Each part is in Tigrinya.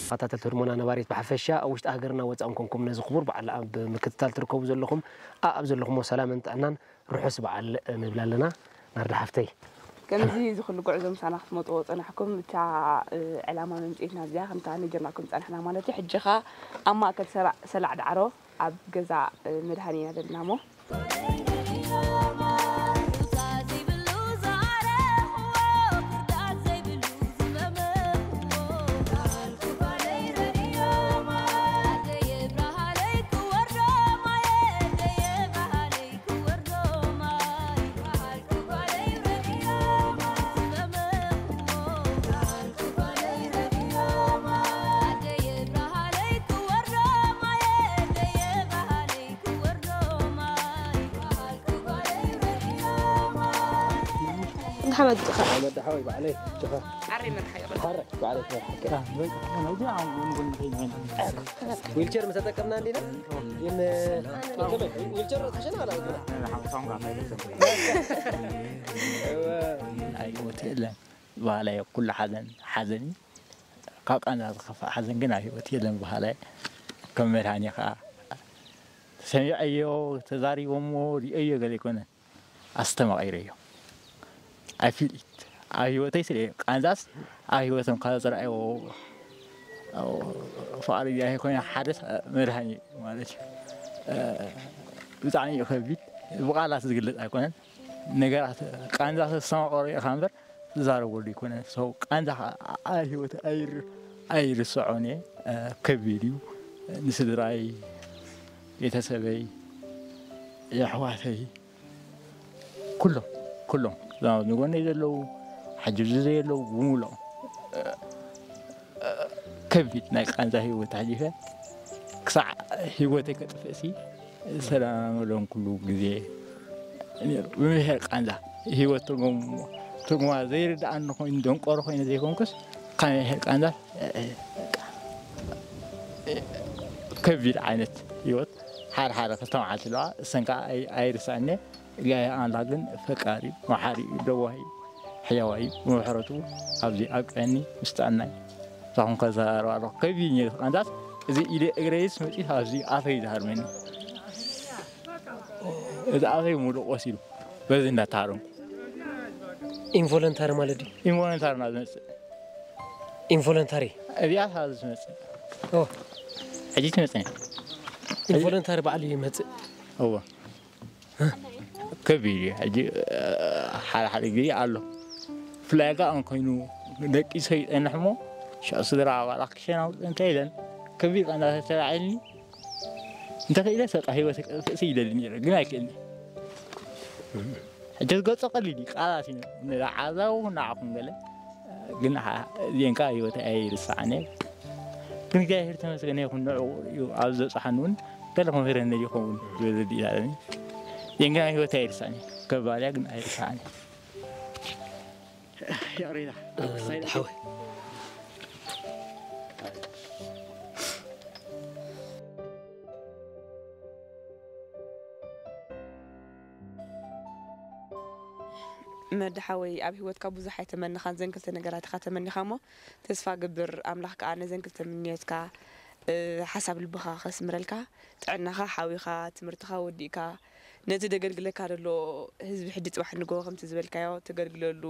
ተኸታተልቲ ህድሞና ነባሪት ብሓፈሻ ኣብ ውሽጢ ሃገርና ወፃእን ኮንኩም ነዚ ክቡር በዓል ኣብ ምክትታል ትርከቡ ዘለኹም፣ ኣብ ዘለኹሞ ሰላምን ጥዕናን ርሑስ በዓል ንብል ኣለና። ናርዳ ሓፍተይ። ከምዚ እዚ ኩሉ ጉዕዞ ምሳና ክትመፅዎ ፀናሕኩም፣ እታ ዕላማ መምፅኢትና እዚኣ ከምታ ነጀመርኩም ፀናሕና ማለት እዩ። ሕጂ ኸ ኣብ ማእከል ሰላዕ ዳዕሮ ኣብ ገዛ መድሃኒ ኢና ዘለና እሞ ሓመድ ጭኻ ሓመድ ሓወይ ባዕለይ ጭኻ ዓሪ መርሓ ይቕል ሓረ ባዕለይ መርሓ ዊልቸር ምተጠቀምና እንዲና ዊልቸር ተሸና ኣላ ኣይወት የለን ባህላይ ኩሉ ሓዘን ሓዘን ካብ ቃንዛ ዝኸፍእ ሓዘን ግን ኣብ ህይወት የለን ባህላይ ከም መድሃኒ ከዓ ሰሚዐዮ ተዛሪቦሞ ሪኦዮ ገለ ኣይኮነን ኣስተማቒረዮ ኣፊሊት ኣብ ህይወተይ ስለ ቃንዛስ ኣብ ህይወቶም ካብ ዝረኣዮ ፍቕሪ እግዚኣብሔር ኮይና ሓደ መድሃኒ ማለት እዩ ብጣዕሚ እዩ ከቢድ ብቃላት ዝግለፅ ኣይኮነን ነገራት ቃንዛ ተስተማቐሮ ኢኻ እምበር ትዛረበሉ ኣይኮነን ሰው ቃንዛ ኣብ ህይወት ኣይርስዖን እየ ከቢድ እዩ ንስድራይ ቤተሰበይ የሕዋተይ ኩሎም ኩሎም ንጎነይ ዘለዉ ሓጅብዚ ዘየለዉ ብምሎም ከቢድ ናይ ቃንዛ ህይወት ኣሕሊፈ ክሳዕ ህይወተይ ከጥፍእሲ ሰላም ሎም ኩሉ ግዜ ነሩ ብምሄር ቃንዛ ህይወት ትርጉም ትርጉማ ዘይርድኣኒ ኮይኑ ደንቆሮ ኮይኑ ዘይኮንኩስ ካብ ምሄር ቃንዛ ከቢድ ዓይነት ህይወት ሓደ ሓደ ክልተ መዓልቲ ኣለዋ እሰን ከዓ ኣይርሳዕኒ እግዚኣብሔር ኣምላኽ ግን ፈቃሪ እዩ መሓሪ እዩ ለዋህ እዩ ሕያዋይ እዩ ብምሕረቱ ኣብዚ ኣብቅዐኒ ምስ ጥዕናይ ንሳኹም ከዘራርብ ኣለኹ ከቢድ ነይሩ ቃንዛስ እዚ ኢደ እግረይስ መፂት ኣብዚ ኣፈይ ዝሃርመኒ እዚ ኣፈይ ሙሉእ ቆሲሉ በዚ እንዳተሃረምኩ ኢንቮለንታሪ ማለት ድዩ ኢንቮለንታሪ ናብ ዝመፅእ ኢንቮለንታሪ እዚኣ ካብ ዝመፅእ ሕጂ ትመፅእ ኢንቮለንታሪ ባዕሉ ይመፅእ እወ ከቢድ እዩ ሕጂ ሓደ ሓደ ግዜ ኣሎ ብፍላይ ጋ እንኮይኑ ደቂሰ ይፀንሕ እሞ ሽዑ ስድራ ኣባላት ክሸናውፅ እንታይ ኢለን ከቢድ ቃንዛ ተተባዒልኒ እንተኽኢለ ሰቃ ህይወት ክጥፍእሲ ይደሊ ነይረ ግን ኣይክእልኒ ሕጂ ዝገልፆ ቀሊል እዩ ቃላት እዩ ንዓዛው ንዓኹም ገለ ግን ዜንካ ህይወት ኣይርስዓነ ግን እግዚኣብሔር ተመስገነ ይኹን ንዕኡ እዩ ኣብ ዘብፅሓኒ እውን ገለ ክምህረኒ ይኸውን ዝብል ርድኢት ኣለኒ ዜንካ ህይወት ኣይርስዓነ ከባልያ ግን ኣይርስዓነ ይቕሬታ ሓወይ መዲ ሓወይ ኣብ ህይወትካ ብዙሕ ኣይተመንኻን ዘን ክልተ ነገራት ኢኻ ተመኒኻ እሞ ተስፋ ገብር ኣምላኽ ከዓ ነዘን ክልተ ምንዮትካ ሓሳብ ልብኻ ከስምረልካ ጥዕናኻ ሓዊኻ ትምህርትኻ ወዲእካ ነቲ ደገልግለካ ደሎ ህዝቢ ሕጂ ፅባሕ ንጎ ከምቲ ዝበልካዮ ተገልግለሉ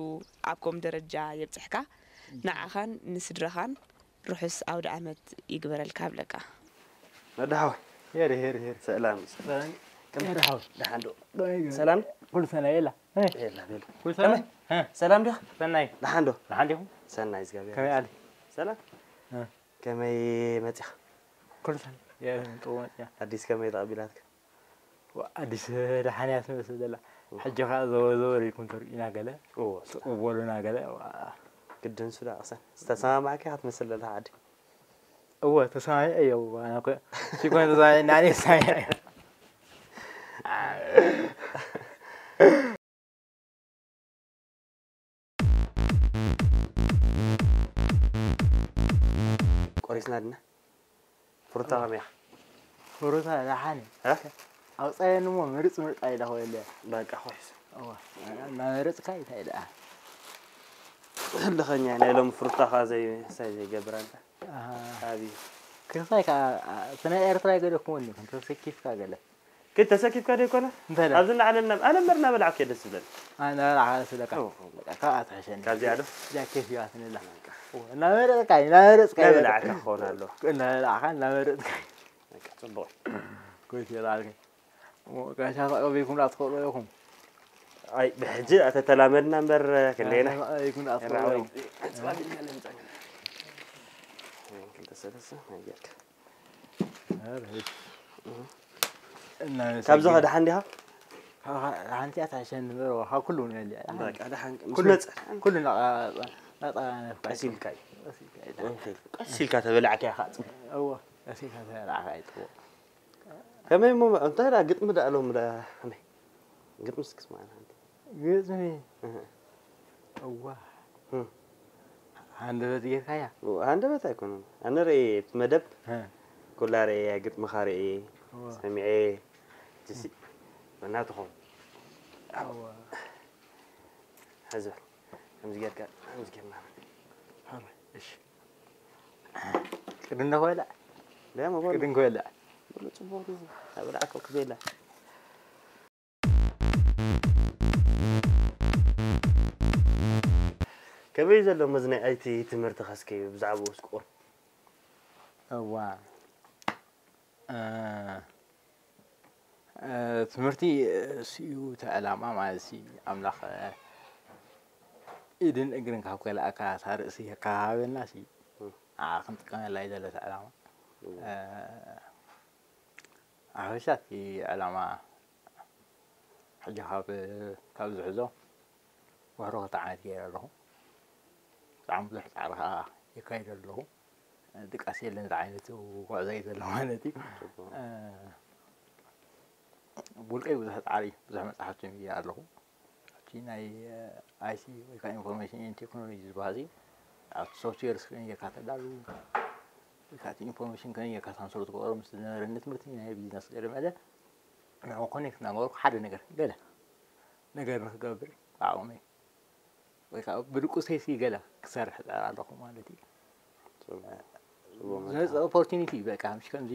ኣብ ከም ደረጃ የብፅሕካ ንዓኻን ንስድራኻን ርሑስ ኣውደ ኣመት ይግበረልካ ብለካ። መዳሓወይ ሄር ሄር ሄር ሰላም ሰላም ሄር ሓው ደሓን ዶ ዶይ ሰላም ኩሉ ሰላም የላ የላ ቤል ኩሉ ሰላም ሰላም ዲኻ ሰናይ ደሓን ዶ ደሓን ዲኹም ሰናይ እግዚኣብሔር ከመይ ኣሊ ሰላም ከመይ መፂኻ ኩሉ ሰላም የጥሩ መፅያ ኣዲስ ከመይ ተቐቢላትካ ኣዲስ ደሓን እያ ትመስል ዘላ ሕጂ ከዓ ዘወር ዘወር ኢልኩም ተርእዩና ገለ እዎ ስቕ በሉና ገለ ግድን ሱዳ ቅሰን ዝተሰማማዕካ ኢኻ ትመስል ዘለኻ ዓዲ እወ ተሰማሚዐ እየ እወ ኣነ እኮ ሲኮን ተሰማሚዐ ናኔ ተሰማሚዐ ቆሪስና ድና ፍሩታ ከመይ ኢኻ ፍሩታ ደሓን እ? ኣውፃየኒ እሞ ምርፅ ምርፅ ኣይዳ ኮይለ በቃ ኮይሱ እናመረፅካ እንታይ ደኣ ህልኸኛ ናይ ሎም ፍሩታ ኸዓ ዘይ ሳይ ዘይገብር ኣንታ። ኣቢ ክሳይ ከ ስነ ኤርትራ ይገደኩም ወኒ ተሰኪፍካ ገለ ግን ተሰኪፍካ ዶ ይኮነ? እንታይ ዳ? ኣብዚ ንዓለና ኣነ መርና በላዕኩ ደስ ዝብለኒ። ኣነ ራኻ ስለካ ካብኣ ትሕሸኒ ካብዚኣ ዶ? ጃኬት ይዋስንላ እናመረጥካ እናመረጥካ ናይ በላዕካ ክኸውን ኣሎ። እናበላዕካ እናመረጥካ በቃ ጽቡቕ። ጎይት ይላልከ ጋሻ ተቐቢልኩም ዳ ትኸእሎ ኢኹም ኣይ ብሕጂ ኣተተላመድና እምበር ክንደይና ይኩም ዳ ትኸእሎ ኢኹም ጽባብ ኢልካ ለምጻ ክልተ ሰለስተ ናይ ጌርካ ካብዚ ከ ደሓን ዲኻ? ሓንቲ እያ ትሕሸኒ እምበር ካብ ኩሉ ንበልዕ በቃ ደሓን ምስ መጸ ኩሉ ናቐ ናቐ ነፍካ ቀስ ኢልካ እዩ። ቀስ ኢልካ እዩ። ቀስ ኢልካ ተበላዕካ ኢኻ ጽቡቕ። እወ ቀስ ኢልካ ተበላዕካ እዩ ጽቡቕ። ከመይ እሞ እንታይ ደኣ ግጥሚ ደኣ ሎም ደኣ ከመይ ግጥሚ እስኪ ስማዕና ሓንቲ ግጥሚ እህ። እዋ እህ። ሃንደበት ጌርካያ ሃንደበት ኣይኮነን ኣነ ርእየ እቲ መደብ እ፣ ኩላ ርእየ ግጥምኻ ርእየ እዋ ሰሚዐ ጅሲ መና ትኸውን እዋ ሕዚ በል ከምዚ ጌርካ ከምዚ ጌርና ሓራይ እሺ ቅድም ዶ ክበልዕ ደሞ በሉ ቅድም ክበልዕ በሉ ጽቡቕ ነው። ኣብ ላዕከው ክቤላ ከመይ ዘሎ መዝናይ ኣይቲ ትምህርቲ ከስከዩ ብዛዕባኡ እስኪ ቁሩብ እዋ እ፣ እ፣ ትምህርቲ እሱ እዩ እቲ ዕላማ ማለት ሲ ኣምላኽ እ፣ ኢድን እግርን ካብ ከልኣካ እታ ርእሲ ከሃበና ሲ ንዓ ክንጥቀመላ እዩ ዘሎ እቲ ዕላማ እ፣ ሓፈሻ እቲ ዕላማ ሕጂ ካብ ካብ ዝሕዞ ወሕዶ ክልተ ዓመት ገይረ ኣለኹ ብጣዕሚ ብዙሕ ፃዕሪ ከዓ የካይደ ኣለኹ ድቃስ የለን ዝዓይነቱ ጉዕዞ እዩ ዘሎ ማለት እዩ ብውልቀይ ብዙሕ ፃዕሪ ብዙሕ መፅሓፍቲ ምየ ኣለኹ ኣብቲ ናይ ኣይቲ ወይ ከዓ ኢንፎርሜሽን ን ቴክኖሎጂ ዝበሃል ኣብቲ ሶፍትዌር ስክሪን ጌርካ ተዳሉ ወይ ከዓ ኢንፎርሜሽን ከመይ ጌርካ ትራንስፈር ትገብሮ ምስ ዝነበረኒ ትምህርቲ ናይ ቢዝነስ ገለ መለ ንዕኡ ኮኔክት እናገበርኩ ሓደ ነገር ገለ ነገር ንክገብር ብዓቕመይ ወይ ከዓ ብድቁሰይሲ ገለ ክሰርሕ ፃዕሪ ኣለኹ ማለት እዩ ዝመፀ ኦፖርቹኒቲ በቃ ምሽ ከምዚ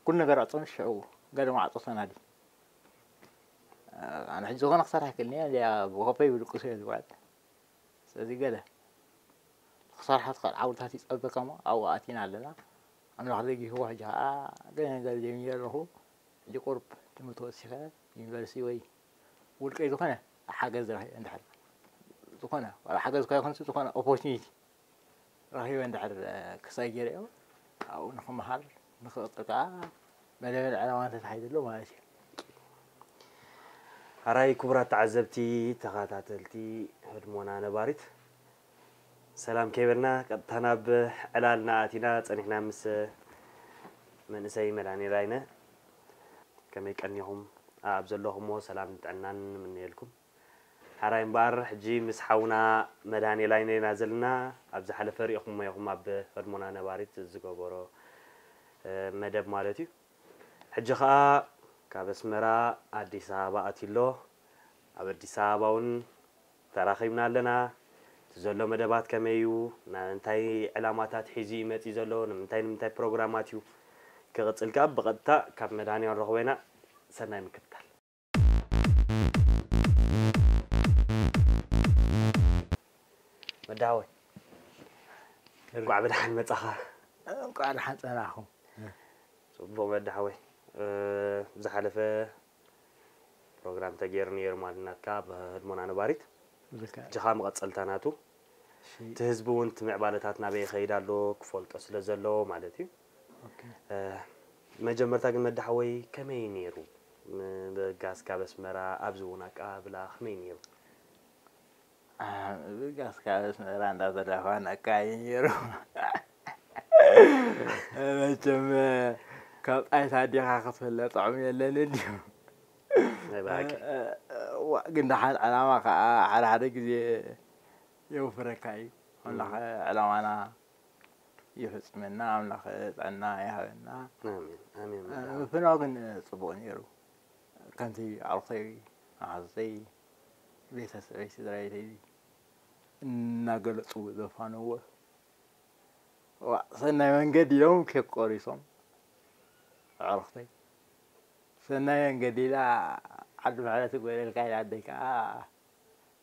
ኩሉ ነገር ኣዕፆ ምሽ ሽዑ ገለ ማዕፆ ተናዲ ኣነ ሕጂ ዝኾነ ክሰርሕ ክእል እያ ብኮፈይ ብድቁሰ እየ ዝውዕል ስለዚ ገለ ክሰርሓ ትኽእል ዓውድታት ይፀበካ እሞ ኣብኡ ኣቲና ኣለና ኣምላኽ ዘጊህዎ ሕጂ ከዓ ገለ ነገር ጀሚረ ኣለኹ ሕጂ ቁርብ ትምህርቲ ወሲኸ ዩኒቨርሲቲ ወይ ውልቀይ ዝኾነ ሓገዝ ረኺበ እንድሕር ዝኾነ ዋላ ሓገዝ እኳ ይኹንስ ዝኾነ ኦፖርቹኒቲ ረኺበ እንድሕር ክሳይ ገይረዮ ኣብኡ ንኽመሃር ንኽቕፅል ከዓ መደበን ዕላማን ተታሒዙ ኣሎ ማለት እዩ ሓራይ ክቡራት ተዓዘብቲ ተኸታተልቲ ህድሞና ነባሪት ሰላም ከይበልና ቀጥታ ናብ ዕላልና ኣቲና ጸኒሕና ምስ መንእሰይ መድሃኔል ኣይነ ከመይ ቀኒኹም ኣብ ዘለኹሞ ሰላም ጥዕናን ንምነየልኩም ሓራይ እምበኣር ሕጂ ምስ ሓውና መድሃኔል ኣይነ ኢና ዘለና ኣብ ዝሓለፈ ሪኢኹሞ ኢኹም ኣብ ህድሞና ነባሪት ዝገበሮ መደብ ማለት እዩ ሕጂ ኸኣ ካብ ኣስመራ ኣዲስ ኣበባ ኣትዩ ኣሎ ኣብ ኣዲስ ኣበባ እውን ተራኺብና ኣለና እቲ ዘሎ መደባት ከመይ እዩ እንታይ ዕላማታት ሒዙ እዩ መፂ ዘሎ ንምንታይ ንምንታይ ፕሮግራማት እዩ ክቕፅል ከዓ ብቐጥታ ካብ መድሃኒያ ንረኽቦ ኢና ሰናይ ምክትታል መዳወይ እንኳዕ ብድሓን መፃኻ እንኳዕ ደሓን ፀናኹም ፅቡቕ መዳሓወይ ዝሓለፈ ፕሮግራም ተገይሩ ነይሩ ማለት ናትካ ብህድሞና ነባሪት ሕጂ ከዓ መቐፀልታ ናቱ እቲ ህዝቢ እውን እቲ ምዕባለታት ናበይ ይኸይድ ኣሎ ክፈልጦ ስለ ዘለዎ ማለት እዩ መጀመርታ ግን መዳሓወይ ከመይ ነይሩ በጋስካ በስመራ ኣብዚ እውን ኣቀባብላ ከመይ ነይሩ ብጋስካ በስመራ እንዳተደፋን ኣካባቢ ነይሩ መቸም ካብ ጣይታ ኣዴኻ ክትፍለ ጥዑም የለን እንድዩ ግን ደሓን ዕላማ ከዓ ሓደ ሓደ ግዜ የውፍረካ እዩ ኣምላኸ ዕላማና ይፍፅመና ኣምላኸ ጥዕና ይሃበና ምፍናው ግን ፅቡቅ ነይሩ ከምቲ ኣዕሩኽተይ መሓዙተይ ቤተሰበይ ስድራቤተይ እናገለፁ ዘፋነዎ። ዋ፣ ሰናይ መንገዲ ኢሎም ኬክ ቆሪሶም። ኣዕሩኽተይ፣ ሰናይ መንገዲ ኢላ ዓዲ ምሕረት ጎደልካ ኢላ ኣደይ ከዓ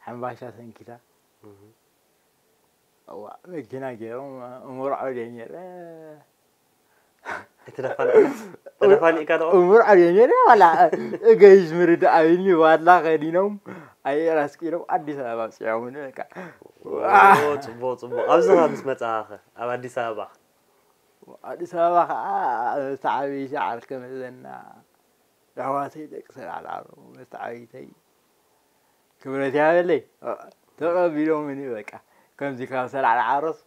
ሓምባሻ ሰንኪታ። እዋ፣ መኪና ገይሮም እምርዖ ደይ ነይረ። ኣይተደፋንእካ? ተደፋኒእካ ዶ? እምርዖ ደይ ነይረ። ዋላ እገይሽ ምርድ ኣብኒ ዋላ ከዲኖም ኣየራስቂሎም ኣዲስ ኣበባ ኣብፅዖምኒ። በቃ ጽቡቅ ጽቡቅ። ኣብዚ ምስ መጻኻ ኣብ ኣዲስ ኣበባ? ኣዲስ ኣበባ ከዓ ተዓብይሲ ዓርከ መዘና ኣሕዋተይ ደቂ ሰላዕላዕሮ መስተዓቢተይ ክብረት ያበለይ ተቐቢሎምኒ። በቃ ከምዚ ካብ ሰላዕላዕሮስ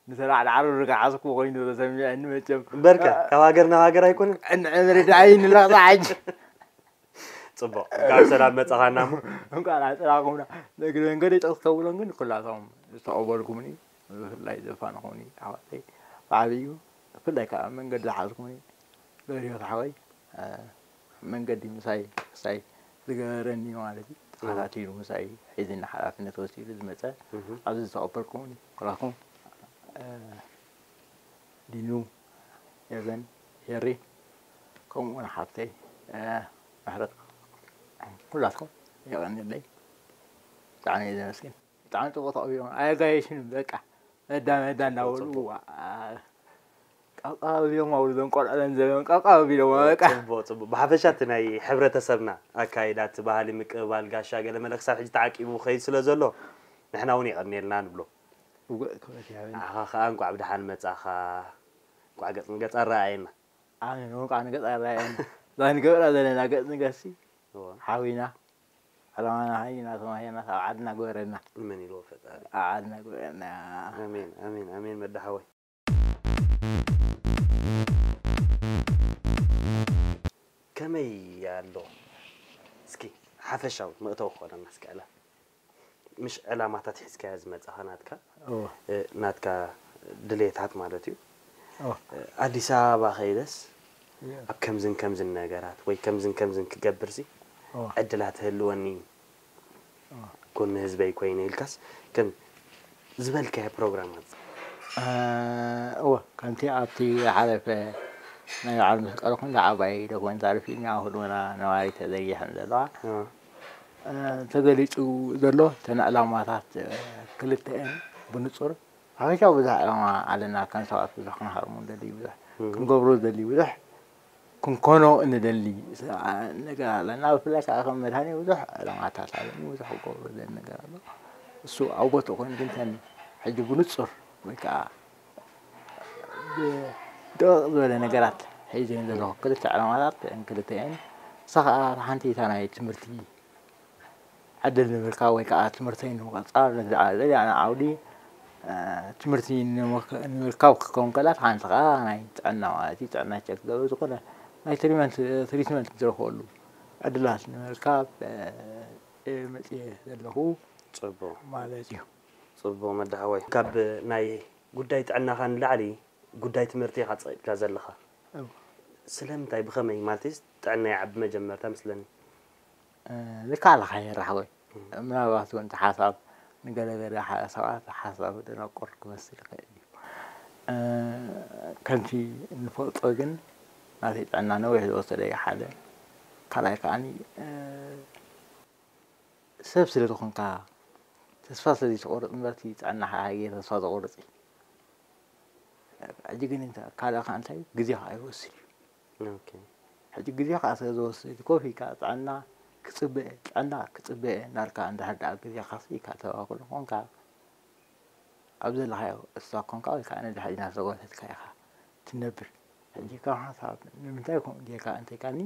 ንሰላዕላዕሮ ርግዓዝኩ ኮይኑ ተሰሚዐኒ። መቸም በርከ ካብ ሃገር ናብ ሃገር ኣይኮነን። እንዕምሪ ዳይ ንለቕፃ ዓጅ ጽቡቅ ካብ ሰላም መጻኻና እሞ እንኳን ኣጥራኹምና። ንእግሪ መንገዲ ጠቕስ ተብሎም ግን ኩላቶም ዝተቐበልኩምኒ ብፍላይ ዘፋንኹምኒ ኣሕዋተይ ብዓብዩ ብፍላይ ከዓ መንገዲ ዝሓዝኩምኒ ለሪዮት ሓወይ መንገዲ ምሳይ ክሳይ ዝገበረኒ ማለት እዩ። ተኸታቲሉ ምሳይ ሒዝና ሓላፍነት ወሲዱ ዝመፀ ኣብዚ ዝተቐበልኩም ኩላኩም ዲኑ ኤቨን ሄሪ ከምኡ እውን ሓፍተይ ምሕረት ኩላትኩም የቐንለይ። ብጣዕሚ እየ ዘመስግን። ብጣዕሚ ፅቡቅ ተቐቢሎም ኣየጋየሽንም በቃ መዳ መዳ እንዳበሉ ዋ ቀቃቢሎም ኣውርዶም ቆልዑ ዘንዘሎም ቀቃቢሎም በቃ ጽቡቅ ጽቡቅ። ብሓፈሻ እቲ ናይ ሕብረተሰብና ኣካይዳ እቲ ባህሊ ምቅብባል ጋሻ ገለመለ ክሳብ ሕጂ ተዓቂቡ ክኸይድ ስለ ዘሎ ንሕና እውን የቐንየልና ንብሎ። ውግእ ክብረት ይሃበኒ። ንዓኻ ከዓ እንቋዕ ብደሓን መጻኻ፣ እንቋዕ ገጽ ንገጽ ኣረኣየና። ኣነ ንውቃዕ ንገጽ ኣረኣየና። እዛ ንገብራ ዘለና ገጽ ንገሲ እወ። ሓዊና ዕላማና ሃይና ተማሂርና ካብ ዓድና ግበረና። መን ኢልዎ ፈጣሪ። ኣብ ዓድና ግበረና። ኣሜን ኣሜን ኣሜን መዳሓወይ። ከመይ ኣሎ እስኪ ሓፈሻዊ መእተዊ ክኾነና እስኪ ዕላ ምሽ ዕላማታት ሒዝካዮ ዝመጻኻ ናትካ እወ። እ፣ ናትካ ድሌታት ማለት እዩ። እወ። እ፣ ኣዲስ ኣበባ ከይደስ እወ። ኣብ ከምዝን ከምዝን ነገራት ወይ ከምዝን ከምዝን ክገብርሲ እወ። ዕድላት ህልወኒ እወ። ጎኒ ህዝበይ ኮይነ ኢልካስ ከም ዝበልካዮ ፕሮግራማት እ፣ እወ ከምቲ ኣብቲ ዝሓለፈ ናይ በዓል መስቀል ኩን ዓባይ ዶክመንታሪ ፊልም ኣብ ህልወና ነባሪ ተዘርጊሐን ዘለዋ እ፣ እ፣ ተገሊጹ ዘሎ እተን ዕላማታት እ፣ ክልተኤን ብንጹር ሓፈሻዊ ብዙሕ ዕላማ ኣለና ከም ሰባት ብዙሕ ክንሃርሙ እንደሊ ብዙሕ ክንገብሮ ዝደሊ ብዙሕ ክንኮኖ እንደሊ ነገር ኣለና። ብፍላይ ከዓ ከም መድሃኒ ብዙሕ ዕላማታት ኣለኒ ብዙሕ ክገብሮ ዝደሊ ነገር ኣሎ። እሱ ኣብ ቦትኡ ኮይኑ ግን ተን ሕጂ ብንጹር ወይ ከዓ ብደቕ ዝበለ ነገራት ሒዘን ዘለኹ ክልተ ዕላማታት ክልተ እየን። እሳ ከዓ ሓንቲ እታ ናይ ትምህርቲ ዕድል ንምርካብ ወይ ከዓ ትምህርተይ ንምቕፃል ነቲ ዝዓበየ ዓውዲ ትምህርቲ ንምርካብ ክከውን ከላ ሓንቲ ከዓ ናይ ጥዕና ማለት እዩ። ጥዕና ቸክ ገበ ዝኾነ ናይ ትሪትመንት ዝረኽበሉ ዕድላት ንምርካብ መፅየ ዘለኹ ፅቡቅ ማለት እዩ። ፅቡቅ መዳሓወይ ካብ ናይ ጉዳይ ጥዕናኻ ንላዕሊ ጉዳይ ትምህርቲ ኢኻ ፀቂጥካ ዘለኻ ስለምንታይ ብኸመይ ማለት ጥዕና ይዓቢ መጀመርታ ምስለኒ ልካዕልኻ የራሕወይ ምናልባት እውን ሓሳብ ንገለገለ ሰባት ሓሳብ ደነቁር ክመስል ይኽእል እዩ። ከምቲ እንፈልጦ ግን ናተይ ጥዕና ነዊሕ ዝወሰደ እዩ ሓደ ካልኣይ ከዓኒ ሰብ ስለ ዝኾንካ ተስፋ ስለ ዘይትቆርፅ እምበር እቲ ጥዕና ሓሓየ ተስፋ ዘቁርፅ እዩ። ሕጂ ግን ካልእኻ እንታይ ግዜኻ ይወስድ እዩ። ሕጂ ግዜኻ ስለ ዝወስድ ኮፍ ኢልካ ጥዕና ክፅበ ጥዕና ክፅበ እናልካ እንድሕር ደኣ ግዜኻ ስኢካ ተባኩሉ ኮንካ ኣብ ዘለኻዮ እሳ ኮንካ ወይ ከዓ ነድሕሪ እናተጎተትካ ኢኻ ትነብር። ሕጂ ካብ ሓንሳብ ንምንታይ ከምኡ ጌርካ እንተኢልካኒ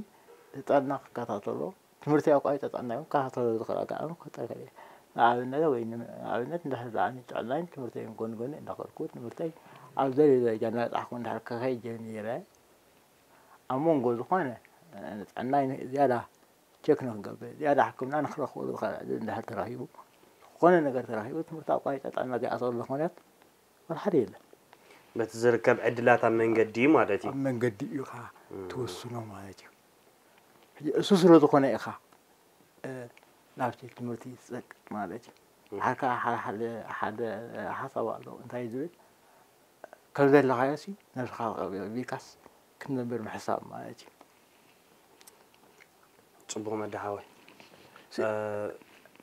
ጥዕና ክከታተሎ ትምህርተይ ኣቋሪፀ ጥዕናይ እውን ክከታተሎ ዝኽእል ኣጋጣሚ ክፈጥረልካ እየ። ንኣብነት ወይ ንኣብነት እንድሕር ደኣ ጥዕናይን ትምህርተይን ጎኒ ጎኒ እንዳኸድኩ ትምህርተይ ኣብ ዘድልዮ ደረጃ እንዳበፃሕኩ እንድሕር ክኸይድ ጀሚረ ኣብ መንጎ ዝኾነ ንጥዕናይ ዝያዳ ቸክ ንክገብር ዝያዳ ሕክምና ንክረክበሉ ዝኽእል ዕድል እንድሕር ተረኺቡ ዝኾነ ነገር ተረኺቡ ትምህርቲ ኣቋሪፀ ጥዕና ዘይኣተወሉ ምኽንያት ወላ ሓደ የለን። በቲ ዝርከብ ዕድላት ኣብ መንገዲ ማለት እዩ። ኣብ መንገዲ ኢኻ ትወስኖ ማለት እዩ። ሕጂ እሱ ስለ ዝኾነ ኢኻ ናብቲ ትምህርቲ ትፀቅጥ ማለት እዩ። ሓካ ሓደ ሓደ ሓሳብ ኣሎ እንታይ ዝብል ከም ዘለኻዮ ሲ ነብስኻ ቢልካስ ክትነብር ምሕሳብ ማለት እዩ። ጽቡቕ መዳሓወይ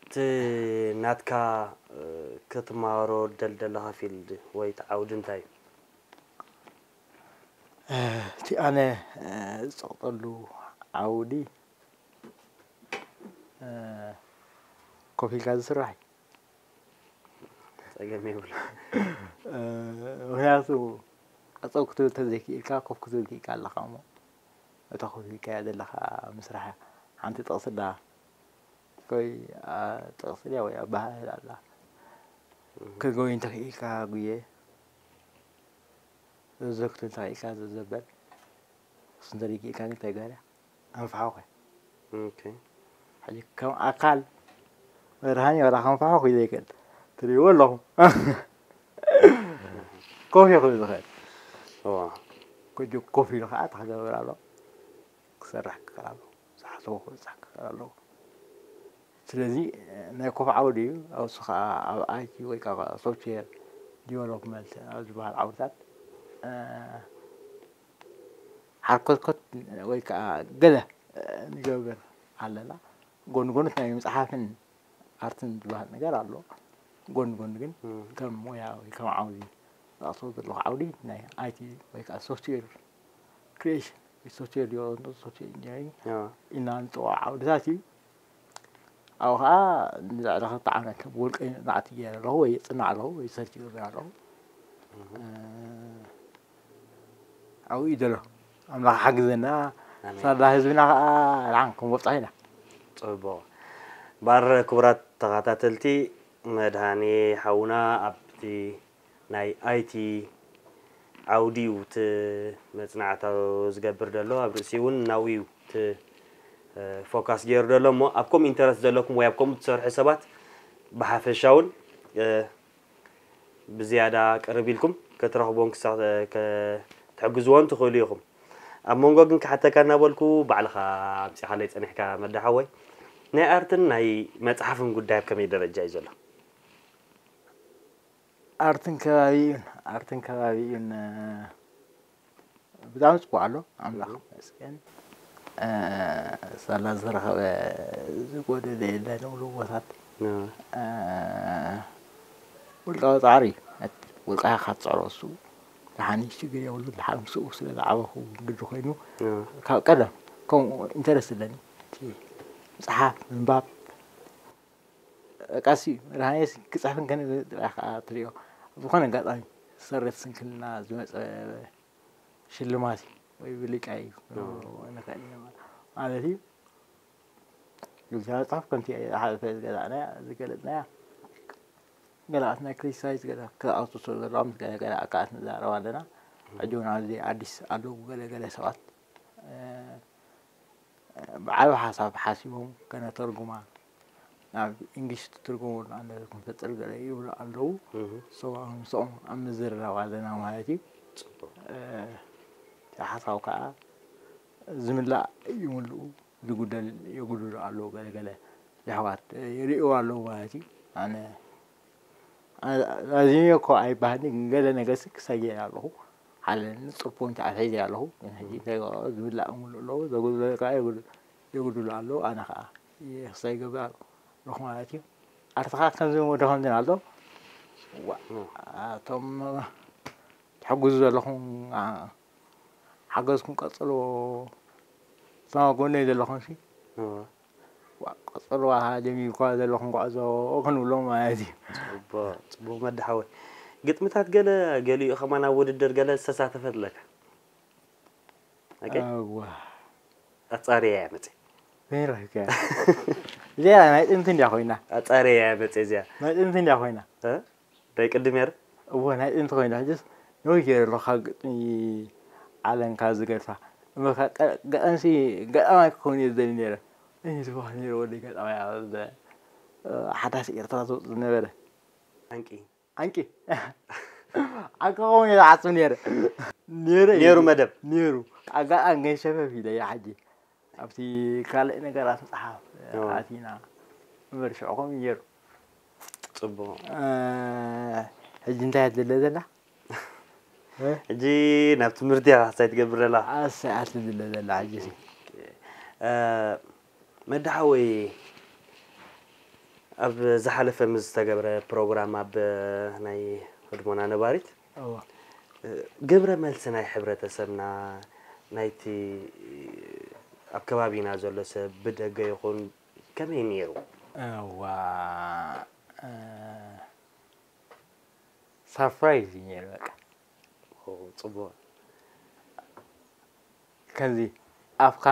እቲ ናትካ ክትመሃሮ ደልደለኻ ፊልድ ወይ ዓውዲ እንታይ እዩ? እቲ ኣነ ዝፀቕጠሉ ዓውዲ ኮፍ ኢልካ ዝስራሕ እዩ። ጸገም የብሉ። ምክንያቱ ጠጠው ክትብል ተዘይክኢልካ ኮፍ ክትብል ክኢልካ ኣለካ እሞ እታ ኮፍ ኢልካያ ዘለካ ምስራሕ ሓንቲ ጥቕሲ ኣላ ወይ ጥቕሲ ድያ ወይ ኣበሃህላ ኣላ። ክጎይ እንተክኢልካ ጉየ ዘዘክቱ እንተክኢልካ ዘዘበል እሱ እንተደይክኢልካ ግን እንታይ ገበረ ኣንፍሖ ከ ኦኬ ሕጂ ከም ኣካል መድሃኒ ዋላ ከንፍሖ ክይዘይክእል ትሪእዎ ኣለኹም ኮፍ ኢኹ ዝኽእል እዋ ኮጆ ኮፍ ኢሉ ከዓ ተክገብር ኣሎ ክሰርሕ ክኽእል ኣሎ ዝሓሰቦ ክብፃሕ ክኽእል ኣለዎ ስለዚ ናይ ኮፍ ዓውዲ እዩ ኣብሱ ከዓ ኣብ ኣይቲ ወይ ከዓ ሶፍትዌር ዲቨሎፕመንት ኣብ ዝበሃል ዓውድታት ሓርኮትኮት ወይ ከዓ ገለ ንገብር ኣለና ጎኒ ጎኒ ናይ ምፅሓፍን ኣርትን ዝበሃል ነገር ኣሎ ጎኒ ጎኒ ግን ከም ሞያ ወይ ከም ዓውዲ ዝኣስቦ ዘለኹ ዓውዲ ናይ ኣይቲ ወይ ከዓ ሶፍትዌር ክሪኤሽን ወይ ሶፍትዌር ዲቨሎፕመንት ሶፍትዌር ኢንጂነሪንግ ኢና ንፅውዖ ዓውድታት እዩ ኣብኡ ከዓ ንልዕሊ ክልተ ዓመት ብውልቀይ ናዕቲ ገይረ ኣለኹ ወይ የፅንዕ ኣለኹ ወይ ሰርች ይገብር ኣለኹ ኣብኡ እዩ ዘሎ ኣምላኽ ሓግዘና ሳላ ህዝብና ከዓ ርሓን ክንበብፃሕ ኢና ፅቡቕ ባር ክቡራት ተኸታተልቲ መድሃኔ ሓውና ኣብቲ ናይ ኣይቲ ዓውዲ እዩ እቲ መፅናዕታዊ ዝገብር ዘሎ ኣብ ርእሲ እውን ናብኡ እዩ እቲ ፎካስ ገይሩ ዘሎ እሞ ኣብ ከምኡ ኢንተረስት ዘለኩም ወይ ኣብ ከምኡ ትሰርሑ ሰባት ብሓፈሻ እውን ብዝያዳ ቅርብ ኢልኩም ክትረኽቦን ክትሕግዝዎን ትኽእሉ ኢኹም ኣብ መንጎ ግን ክሓተካ እናበልኩ ባዕልኻ ኣምፂኻለይ ፀኒሕካ መዳሓወይ ናይ ኣርትን ናይ መፅሓፍን ጉዳይ ኣብ ከመይ ደረጃ እዩ ዘሎ ኣርትን ከባቢኡን ኣርትን ከባቢኡን ብጣዕሚ ፅቡቅ ኣሎ ኣምላኽ መስገን ሳላ ዝተረኸበ ዝጎደለ የለን ውሉ ቦታት ውልቃዊ ፃዕሪ እዩ ውልቃ ካትፅዕሮ እሱ ድሓን ሽግር የብሉ ድሓን ምስኡ ስለ ዝዓበኹ ግዲ ኮይኑ ካብ ቀደም ከምኡ ኢንተረስት ኣለኒ መፅሓፍ ምንባብ ቃሲ ርሃየስ ክፅሕፍን ከነ ጥራሕ ከዓ ትሪኦ ዝኾነ ኣጋጣሚ ሰረት ስንክልና ዝመፀ ሽልማት ወይ ብልጫ እዩ ንኽእል ኢና ማለት እዩ ዝግታ መፅሓፍ ከምቲ ሓለፈ ዝገዛእናያ ዝገለፅናያ ገለኣት ናይ ክሪቲሳይዝ ገለ ክኣቱ ስለ ዘለዋ ምስ ገለ ገለ ኣካላት ንዛረብ ኣለና ሕጂ እውን ኣብዚ ኣዲስ ኣለዉ ገለ ገለ ሰባት ብዓቢ ሓሳብ ሓሲቦም ከነተርጉማ ናብ እንግሊሽ ትትርጉሙ ኣለኩም ፈጥር ገለ ይብሉ ኣለዉ ሰብኣዊ ምስኦም ኣብ ምዝርራብ ኣለና ማለት እዩ እቲ ሓሳብ ከዓ ዝምላእ ይምልኡ ዝጉደል የጉድሉ ኣለዉ ገለ ገለ የሕዋት ይርእዩ ኣለዉ ማለት እዩ ኣነ ላዚም እኮ ኣይባህልን ገለ ነገር ክሳየ ኣለኹ ሓደ ንጹር ፖይንት ኣትሒዘ ኣለኹ ግን ሕጂ እንታይ ዝብላዕ ሙሉ ኣለዉ ዘጉድለካ የጉድሉ ኣለዉ ኣነ ከዓ ክሳይ ገብር ኣለኹ ማለት እዩ ኣርትኻ ከምዚ ወደ ከምዝን ኣሎ እቶም ትሕግዙ ዘለኹም ሓገዝኩም ቀፅልዎ እቶም ጎነይ ዘለኹም ሲ ቀፅልዋ ጀሚርኳ ዘለኹም ጉዕዞ ክንብሎም ማለት እዩ ፅቡቅ መዳሓወይ ግጥምታት ገለ ገሊኡ ከማን ኣብ ውድድር ገለ ዝተሳተፈ ኣለካ ኣጻርያ እያ መፅእ ዘይረኺብካ እዚኣ ናይ ጥንቲ እንዲያ ኮይና ኣጻርያ እያ መፅእ እዚኣ ናይ ጥንቲ እንዲያ ኮይና ናይ ቅድም እያ እወ ናይ ጥንቲ ኮይና ሕጅስ ነዊሕ ገይረ ኣለኹ ካብ ግጥሚ ዓለምካ ዝገድፋ እምበርካ ገጠምሲ ገጣማይ ክኸውን እየ ዝደሊ ነይረ እይ ዝበሃል ነይረ ወደይ ገጣማይ ኣብ ሓዳስ ኤርትራ ዝወፅ ዝነበረ ዓንቂ ዓንቂ ዓንቂ ክኸውን እየ ዝሓስብ ነይረ ነይረ ነይሩ መደብ ነይሩ ኣጋጣሚ ግን ሸፈፍ ኢለ እየ ሓጂ ኣብቲ ካልእ ነገራት ምፅሓፍ ኣቲና እምበር ሽዑ ከምኡ ነይሩ ጽቡቕ። ሕጂ እንታይ እያ ትድለ ዘላ? ሕጂ ናብ ትምህርቲ እያ ካሕሳይ ትገብር ዘላ። ኣሰይ ኣትድለ ዘላ ሕጂ ሲ መድሓወይ ኣብ ዝሓለፈ ምስ ዝተገብረ ፕሮግራም ኣብ ናይ ህድሞና ነባሪት እዋ ግብረ መልሲ ናይ ሕብረተሰብና ናይቲ ኣብ ከባቢና ዘሎ ሰብ ብደገ ይኹን ከመይ ነይሩ? እዋ ሳፕራይዝ እዩ ነይሩ በቃ ጽቡቕ ከምዚ ኣፍካ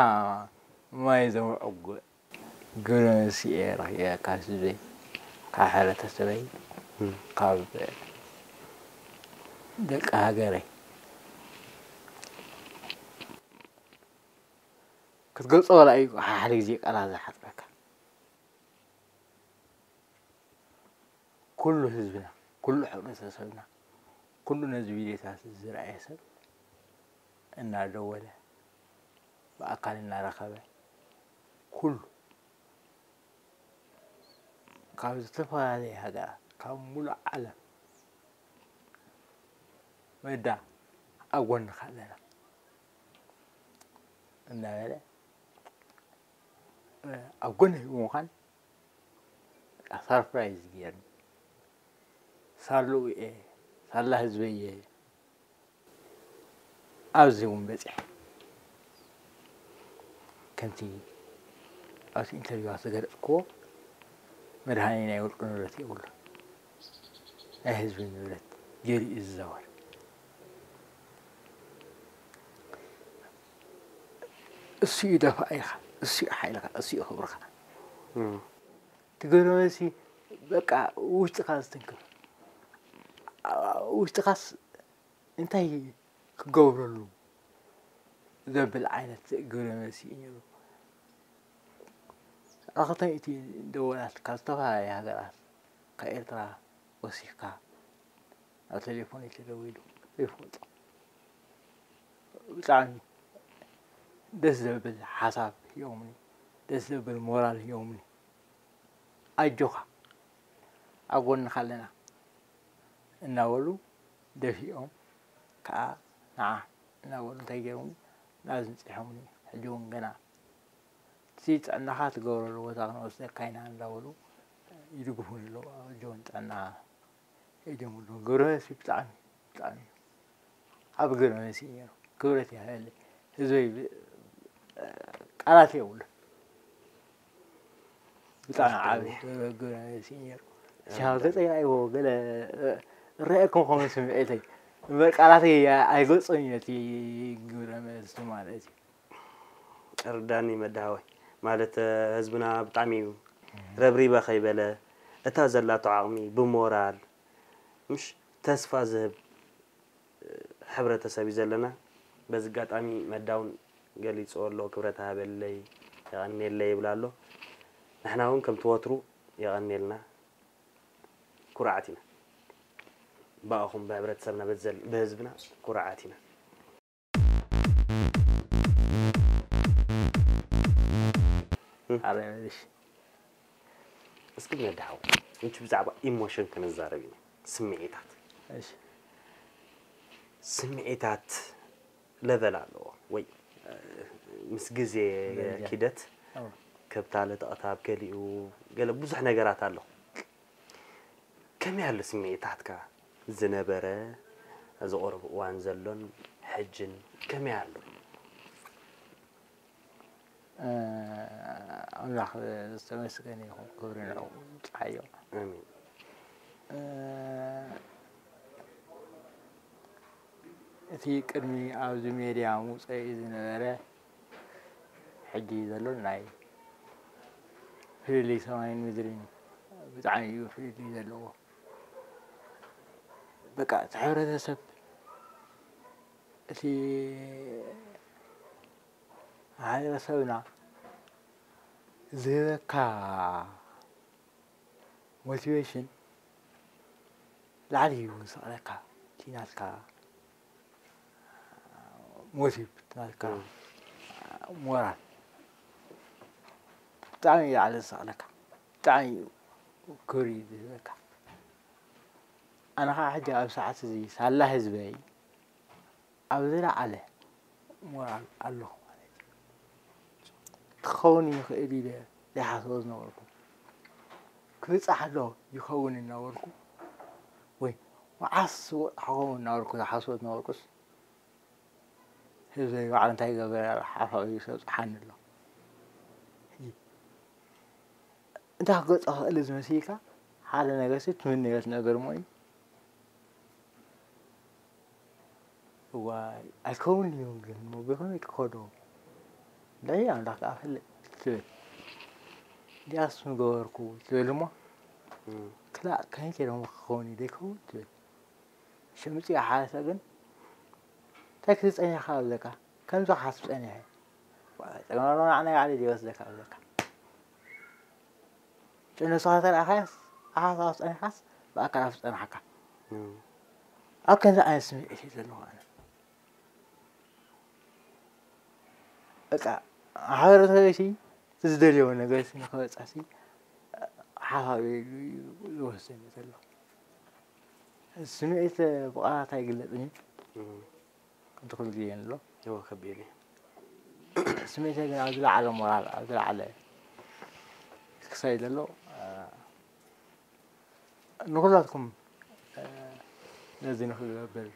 ማይ ዘውዕጉ ግብረ መልሲ እየ ረኺበ ካብ ህዝበይ ካብ ሕብረተሰበይ ካብ ደቂ ሃገረይ ክትገልጾ ወላ እዩ ሓደ ግዜ ቃላት ዝሓፅረካ ኩሉ ህዝብና ኩሉ ሕብረተሰብና ኩሉ ነዚ ቪድዮታት ዝረኣየ ሰብ እናደወለ ብኣካል እናረኸበ ኩሉ ካብ ዝተፈላለየ ሃገራት ካብ ሙሉእ ዓለም መዳ ኣብ ጎንኻ ኣለና እናበለ ኣብ ጎንኺ ብምዃን ሳርፕራይዝ ገይርኒ ሳሉ እየ ሳላ ህዝበይ እየ ኣብዚ እውን በፂሐ ከምቲ ኣብቲ ኢንተርቪዋ ዝተገለፅክዎ መድሃኒ ናይ ውልቂ ንብረት የብሉ ናይ ህዝቢ ንብረት ገይሩ እዩ ዝዛወር እሱ እዩ ደፋኢኻ እሱ እዩ ሓይልኻ እሱ እዩ ክብርኻ ትግርመሲ በቃ ውሽጥኻ ዝትንክፍ ውሽጥኻስ እንታይ ክገብረሉ ዘብል ዓይነት ግብረ መልሲ እዩ ነይሩ። ኣኽልተ ሚእቲ ደወላት ካብ ዝተፈላለያ ሃገራት ካብ ኤርትራ ወሲኽካ ኣብ ቴሌፎን እዩ ተደዊሉ ዘይፈልጦ ብጣዕሚ ደስ ዘብል ሓሳብ ሂቦምኒ ደስ ዘብል ሞራል ሂቦምኒ ኣጆኻ ኣብ ጎንኻ ኣለና እናበሉ ደፊኦም ከዓ ንዓ እናበሉ እንታይ ገይሮም ናብዚ ምፂሖምኒ ሕጂ እውን ገና እቲ ጥዕናኻ ትገብረሉ ቦታ ክንወስደካ ኢና እንዳበሉ ይድግፉኒ ኣለዉ ኣጆን ጥዕና ኢሎም ኣለዉ ግብረ መልሲ ብጣዕሚ ብጣዕሚ ዓቢ ግብረ መልሲ እዩ ነይሩ ክብረት ይሃበለይ ህዝበይ ቃላት የብሉ ብጣዕሚ ዓቢ ግብረ መልሲ እዩ ነይሩ ሲሃው ተፀይራይዎ ገለ ረአኩም ከምን ስምዒተይ እምበር ቃላተይ ኣይገልፆን እዩ ነቲ ግብረ መልሲ ማለት እዩ ርዳኒ መድሃወይ ማለት ህዝብና ብጣዕሚ እዩ ረብሪበ ከይበለ እታ ዘላቶ ዓቕሚ ብሞራል ምሽ ተስፋ ዝህብ ሕብረተሰብ እዩ ዘለና በዚ ኣጋጣሚ መዳውን ገሊፅዎ ኣሎ ክብረት ሃበለይ የቐንየለይ ይብል ኣሎ ንሕና እውን ከምቲ ወትሩ የቐንየልና ኩርዓት ኢና ብኣኹም ብሕብረተሰብና ብህዝብና ኩርዓት ኢና ኣረሽ እስኪ ነድሓው እንቺ ብዛዕባ ኢሞሽን ክንዛረብ ኢና ስምዒታት ስምዒታት ለቨል ኣለዎ ወይ ምስ ግዜ ኪደት ከብታ ለተቕታብ ገሊኡ ገለ ብዙሕ ነገራት ኣሎ ከመይ ኣሎ ስምዒታትካ ዝነበረ እዚ ቁሩብ እዋን ዘሎን ሕጅን ከመይ ኣሎ ኣምላኽ ዝተመስገነ ይኹን ክብሪ ንዕኡ ይብጽሓዮ እቲ ቅድሚ ኣብዚ ሜድያ ምውፀኢ ዝነበረ ሕጂ ዘሎ ናይ ፍልልይ ሰማይን ምድርን እዩ ብጣዕሚ እዩ ፍልልይ ዘለዎ በቃ እቲ ሕብረተሰብ እቲ ማሕበረሰብና ዝህበካ ሞቲቬሽን ላዕሊ እዩ ዝሰቕለካ እቲ ናትካ ሞቲቭ ናትካ ሞራል ብጣዕሚ እዩ ላዕሊ ዝሰቕለካ ብጣዕሚ እዩ ክብሪ ዝህበካ ኣነ ኸዓ ሕጂ ኣብ ሰዓት እዚ ሳላ ህዝበይ ኣብ ዝለዓለ ሞራል ኣለኹ ማለት እዩ። ክኸውን ይኽእል ኢለ ዘይሓስቦ ዝነበርኩ፣ ክብጻሕ ኣሎ ይኸውን እናበልኩ፣ ወይ መዓስ ክኸውን እናበልኩ ዝሓስቦ ዝነበርኩስ፣ ህዝበይ ባዕሉ እንታይ ይገብር ሓፋዊ ሰብጽሓኒ ኣሎ። ሕጂ እንታይ ክገልጾ ክኽእል ዝመስልካ፣ ሓደ ነገርሲ ትምነዮ ትነብር እሞ እዩ። እዋይ ኣይከውን እዩ ግን እሞ ብኸመይ ክኸዶ? እንታይ ኣምላኽ ከኣ ፈልጥ ትብል። እንዲያስ ምገበርኩ ትብል እሞ፣ ክላእ ከመይ ገይሮም ክኸውን እዩ ዘይከውን ትብል። ሽምጺ ሓረሰ ግን እንታይ ክትጸኒሕካ ኣብለካ? ከምዚ ክሓስብ ጸኒሐ። ጸገም ኣሎ ንዓና ይዓሊ ድዮ ወስደካ ኣብለካ። ጭነሱ ከተረኣኻስ ኣሓሳብ ጸኒሓስ ብኣካል ኣብ ጸናሕካ። ኣብ ከምዚ ዓይነት ስምዒት እዩ ዘለኹ ኣነ። በቃ ማሕበረሰበይሲ ዝደልዮ ነገርሲ ንክበጻሲ ሓፋዊ ኢሉ እዩ ዝወስን ዘሎ። ስምዒት ብቓላት ኣይግለጽን እዩ። ከምቲ ኩሉ ግዜ ንብሎ። እወ፣ ከቢድ እዩ። ስምዒተይ ግን ኣብ ዝለዓለ ሞራል፣ ኣብ ዝለዓለ ክሳይ ዘሎ፣ እ፣ ንኹላትኩም፣ እ፣ ነዚ ንኽገብር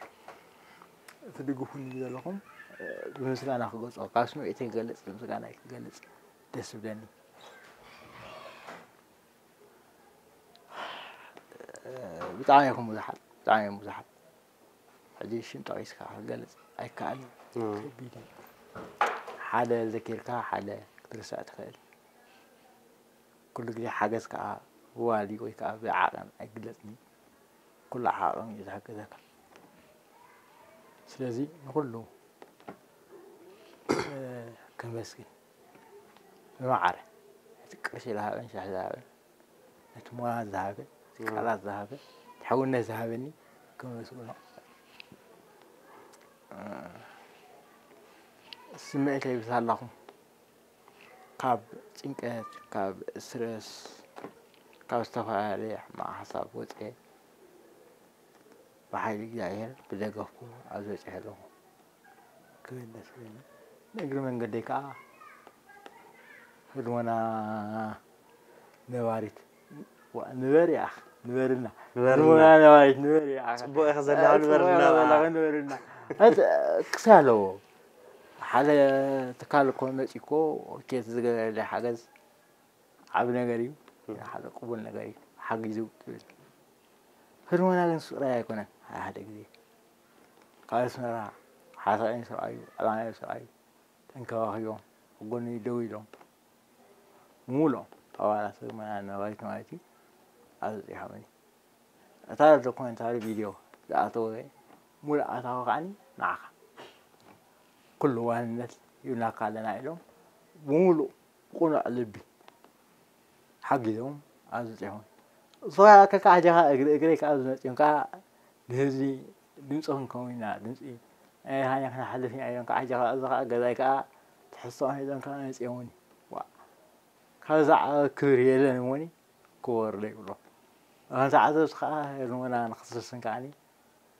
ትድግፉኒ ዘለኹም፣ እ፣ ብምስጋና ክገልጾ፣ ካብ ስምዒተይ ክገልጽ፣ ብምስጋና ክገልጽ ደስ ዝብለኒ። እ፣ ብጣዕሚ ኢኹም ብዙሓት፣ ብጣዕሚ እዮም ብዙሓት። ሕጂ ሽም ጠቒስካ ክገልጽ ኣይከኣልን። እም። ከቢድ እዩ። ሓደ ዘኪርካ ሓደ ክትርስዕ ትኽእል። ኩሉ ግዜ ሓገዝ ከኣ ብዋሊ ወይ ከኣ ብዓቐን ኣይግለጽን እዩ። ኩሉ ዓቐን እዩ ዝሕግዘካ። ስለዚ ንኹሉ፣ እ፣ ከመስግን ብማዕረ እቲ ቅርሺ ዝሃበን ሻሂ ዝሃበን ነቲ ሞራል ዝሃበ፣ ነቲ ቃላት ዝሃበ፣ እቲ ሕውነት ዝሃበኒ ከመስግኖ። እ፣ ስምዒተይ ብሳላኹም ካብ ጭንቀት፣ ካብ ስትረስ፣ ካብ ዝተፈላለየ ሕማቕ ሓሳብ ወፅየ ብሓይሊ እግዚኣብሔር ብደገፍኩም ኣብዚ በፂሐ ኣለኹ። ክብል ደስ ይብለኒ። ንእግሪ መንገደይ ከዓ ህድሞና ነባሪት ዋ፣ ንበር ኢኻ፣ ንበርልና። ንበርልና። ህድሞና ነባሪት ንበር ኢኻ። ጽቡቕ ኢኻ ዘለኻ፣ ጽቡቕ ንበርልና ኢኻ ዘለኻ፣ በላ። ንበርልና። ኣት-፣ ክሳይ ኣለዎ። ሓደ ትካል እኮ መጺኡ እኮ ኦኬ፣ እቲ ዝገበረለይ ሓገዝ ዓቢ ነገር እዩ። እም። ሓደ ቅቡል ነገር እዩ። ሓጊዙ ትብል። ህድሞና ግን ስቕ ጥራይ ኣይኮነን። ሓደ ሓደ ግዜ ካብ ኣስመራ ሓሳብን ስርዓዩ፣ ዕላማዮ ስርዓዩ ተንከባኺቦም፣ ኣብ ጎነይ ደው ኢሎም፣ ብምሉኦም ኣባላት ህድሞና ነባሪት ማለት እዩ፣ ኣብዚሖምኒ። እታ ዶኩመንታሪ ቪድዮ ዝኣተወ ሙሉእ ኣታዊ ከዓኒ ንዓኻ። ኩሉ ዋንነት ሂብናካ ኣለና ኢሎም፣ ብምሉእ ብቕኑዕ ልቢ ሓጊዞም ኣብዚሖም። ንስኻ ከካ ሕጂ ኸኣ እግሪ እግረይ ከኣ ዝመጽኦም ከኣ ንህዝቢ ድምጺ ክንከውን ኢና፣ ድምጺ ናይ ሃኛ ክነሕልፍ ኢና ኢሎም ከኣ ሕጂ ኸኣ እዚ ኸኣ ገዛይ ከኣ ትሕዝቶኦም ሒዞም ከኣ መጺኦምኒ። ዋ፣ ካብዚ ዓቢ ክብሪ የለን እሞኒ ክወርዶ ይብሎ። ኣንታ ዓዘብቲ ከኣ ሄርሞና ንኽትስስን ከኣኒ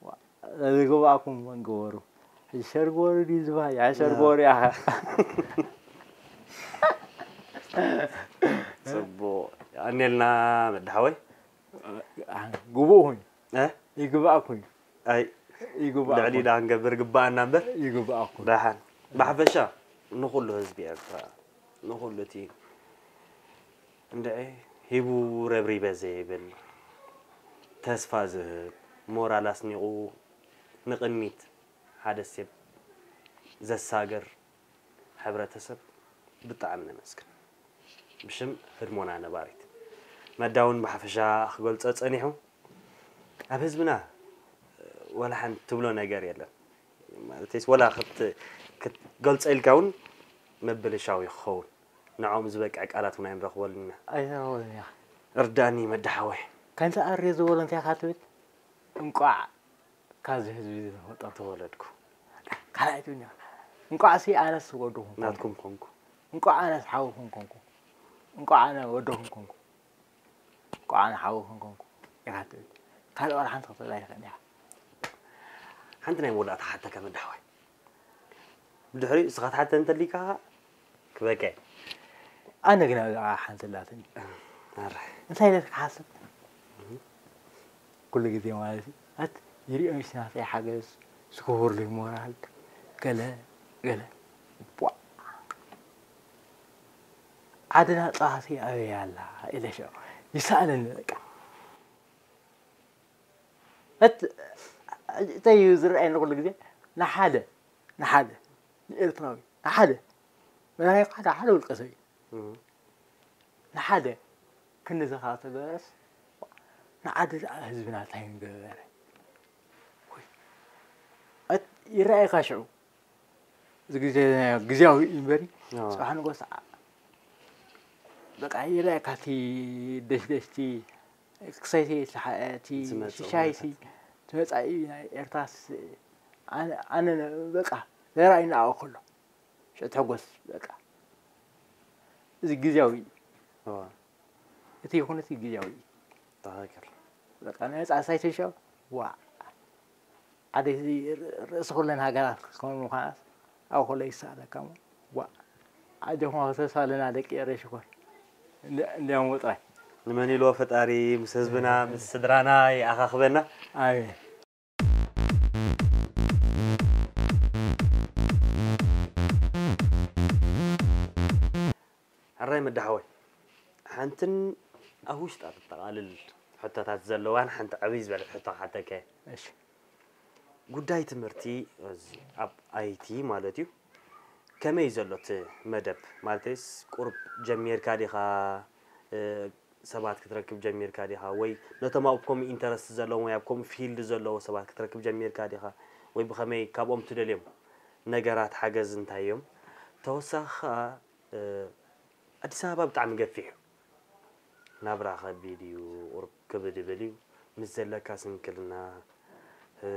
ዋ፣ ዝግብኣኩም ግበሩ። ሕጂ ሸር ግበሩ ድዩ ዝበሃል? ያ ሸር ያ። ግበሩ ኢኻ። ጽቡቕ። የቐንየልና መድሓወይ። ግቡእ ኩን። እ? ይግባእ ኩን። ኣይ፣ ይግባእ ልዕሊ ኩን። ኢዳ ክንገብር ግባኣና እምበር። ይግባእ ኩን። ደሓን። ብሓፈሻ ንኹሉ ህዝቢ ኤርትራ፣ ንኹሉ እቲ እንድዒ ሂቡ ረብሪበ ዘይብል፣ ተስፋ ዝህብ፣ ሞራል ኣስኒቑ ንቕድሚት ሓደ ስቴፕ ዘሳግር ሕብረተሰብ ብጣዕሚ ነመስግን። ብሽም ህድሞና ነባሪት መዳ እውን ብሓፈሻ ክገልጾ ጸኒሑ፣ ኣብ ህዝብና ወላ ሓንቲ ትብሎ ነገር የለን። ማለተይስ ወላ ክት-፣ ክትገልጾ ኢልካ እውን ምብልሻው እዩ ክኸውን። ንዕኦም ዝበቅዕ ቃላት እውን ኣይንረኽበሉን ኢና። ኣይንረኽበሉን ኢና። እርዳእኒ መዳ ሓወይ። ከምቲ ኣሬ ዝበሎ እንታይ ኢኻ ትብል? እንቋዕ ካብዚ ህዝቢ እዚ ተፈጠርኩ። ተወለድኩ። ካልኣይቲ እውን ኢኻ። እንቋዕሲ ኣነስ ወድኹም ኮንኩ። ናትኩም ኮንኩ። እንቋዕ ኣነስ ሓውኹም ኮንኩ። እንቋዕ ኣነ ወድኹም ኮንኩ። እንቋዕ ኣነ ሓውኹም ኮንኩ ኢኻ ትብል። ካልእ ዋላ ሓንቲ ክትብል ኣይትኽእልን ኢኻ። ሓንቲ ናይ መወዳእታ ሓተካ መዳሕዋይ። ብድሕሪኡ እስኻ ትሓተ እንተሊካ ክበቀ። ኣነ ግን ኣብዛ ሓንቲ ኣላትኒ። ኣረ እንታይ ኢለ ክሓስብ? ኩሉ ግዜ ማለት እዩ። ኣት ይሪኦሽ ናተይ ሓገዝ፣ ስክቡርለይ ሞራል፣ ገለ ገለ። ቧ! ዓድና ጸዋሲ ኣበይ ኣላ? ኢለ ሸ ይስኣለኒ በቃ። እት እንታይ እዩ ዝረኣየኒ ኩሉ ግዜ ንሓደ ንሓደ ንኤርትራዊ ንሓደ መራሒ ሓደ ሓደ ውልቀ ሰብ እዩ። ንሓደ ክንድዚ ካብ ተገበረስ ንዓዲ ደኣ ህዝብና እንታይ ምገበረ? ወይ፣ እት ይረኣየካ ሽዑ። እዚ ግዜ ግዝያዊ እዩ እምበሪ ኣዎ። ጽባሕ ንጎስ በቃ ይረኣየካ እቲ ደሽደሽቲ ክሰይቲ እቲ ሓ- እቲ ዝመጽእ ሽሻይቲ ኩነታት። እቲ መጻኢ ናይ ኤርትራስ ኣነ ኣነ በቃ ዘራእዩ ንኣኦ ከሎ ሽዑ ትሕጎስ በቃ እዚ ግዝያዊ እዩ። እዋ እቲ ኩነት ግዝያዊ እዩ። ትኽክል በቃ ነጻ ሳይትሾ ዋ ዓደይ ርእሲ ኩለን ሃገራት ክኸውን ምዃናት ኣብ ኩለ ይሰኣለካ እሞ ዋ ዓጆኹም ኣብ ተስፋ ኣለና ደቂ ኤረ ሽኮር እንዲያም ጥራይ ንመን ኢልዎ ፈጣሪ ምስ ህዝብና ምስ ስድራና ይኣኻኽበና። ኣሜን። ሕራይ መዳሓወይ ሓንትን ኣብ ውሽጣ ተጠቓልል ሕቶታት ዘለዋን ሓንቲ ዕብይ ዝበለት ሕቶ ክሓተከ እሺ ጉዳይ ትምህርቲ እዚ ኣብ ኣይቲ ማለት እዩ ከመይ ዘሎ እቲ መደብ ማለተይስ ቁሩብ ጀሚርካ ዲኻ እ፣ ሰባት ክትረክብ ጀሚርካ ዲኻ ወይ ነቶም ኣብ ከምኡ ኢንተረስት ዘለዎም ወይ ኣብ ከምኡ ፊልድ ዘለዎ ሰባት ክትረክብ ጀሚርካ ዲኻ ወይ ብኸመይ ካብኦም ትደልዮም ነገራት ሓገዝ እንታይ እዮም ተወሳኺ ኸዓ እ፣ ኣዲስ ኣበባ ብጣዕሚ ገፊሕ እዩ ናብራ ከቢድ እዩ ቁሩብ ክብድ ይብል እዩ ምስ ዘለካ ስንክልና እ፣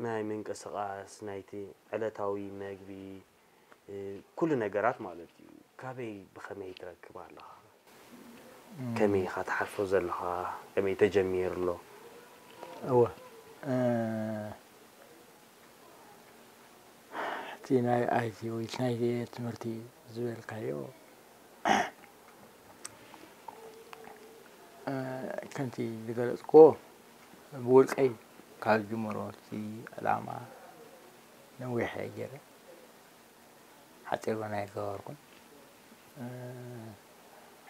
ናይ ምንቅስቃስ ናይቲ ዕለታዊ መግቢ እ፣ ኩሉ ነገራት ማለት እዩ ካበይ ብኸመይ ትረክብ ኣለኻ ከመይ ኢኻ ትሓልፎ ዘለኻ ከመይ ተጀሚሩ ኣሎ እወ እ፣ እቲ ናይ ኣይቲ ወይ እቲ ናይ ትምህርቲ ዝበልካዮ እ፣ ከምቲ ዝገለፅክዎ ብውልቀይ ካብ ዝጅምሮ እቲ ዕላማ ነዊሕ እየ ገይረ ሓፂር እውን ኣይገበርኩን እ፣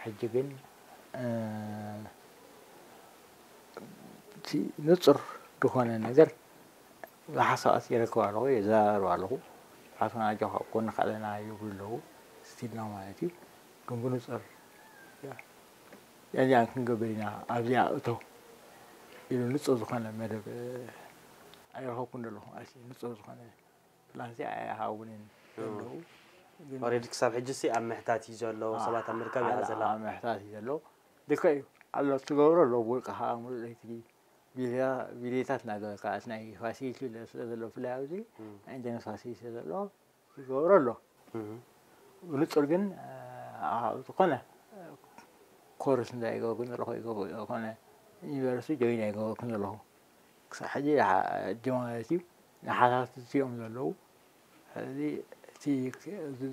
ሕጂ ግን እ፣ እቲ ንፁር ዝኾነ ነገር ብሓሳባት ይረክብ ኣለኹ የዘራርብ ኣለኹ ሓትና ኣጆኻ ኣብ ጎንኻ ኣለና ይብሉ ኣለዉ ስቲልና ማለት እዩ ግን ብንፁር ያዚኣን ክንገብር ኢና ኣብዚኣ እቶ ኢሉ ንፁር ዝኾነ መደብ ኣይረኸብኩን ዘለኹ ማለት እዩ ንፁር ዝኾነ ፕላን ሲ ኣይሃቡንን ዘለዉ ግን ኦሬዲ ክሳብ ሕጂ ሲ ኣብ ምሕታት እዩ ዘሎ ሰባት ኣብ ምርካብ ኢኻ ዘላ ኣብ ምሕታት እዩ ዘሎ ልክዕ እዩ ኣሎ ትገብሮ ኣሎ ብውልቅኻ ሙሉእ ለይቲ ቪድዮታት እናገበርካ እቲ ናይ ፋሲሊቲ ስለ ዘሎ ብፍላይ ኣብዚ ናይ ኢንተርነት ፋሲሊቲ ስለ ዘሎ ይገብሮ ኣሎ ብንፁር ግን ኣብ ዝኾነ ኮርስ እንታይ ይገብርኩን ዘለኹ ይገብሩ ዝኾነ ዩኒቨርሲቲ ጆይን ኣይገበርኩን ዘለኹ ክሳብ ሕጂ እጂ ማለት እዩ ንሓታትቲ እዮም ዘለዉ ስለዚ እቲ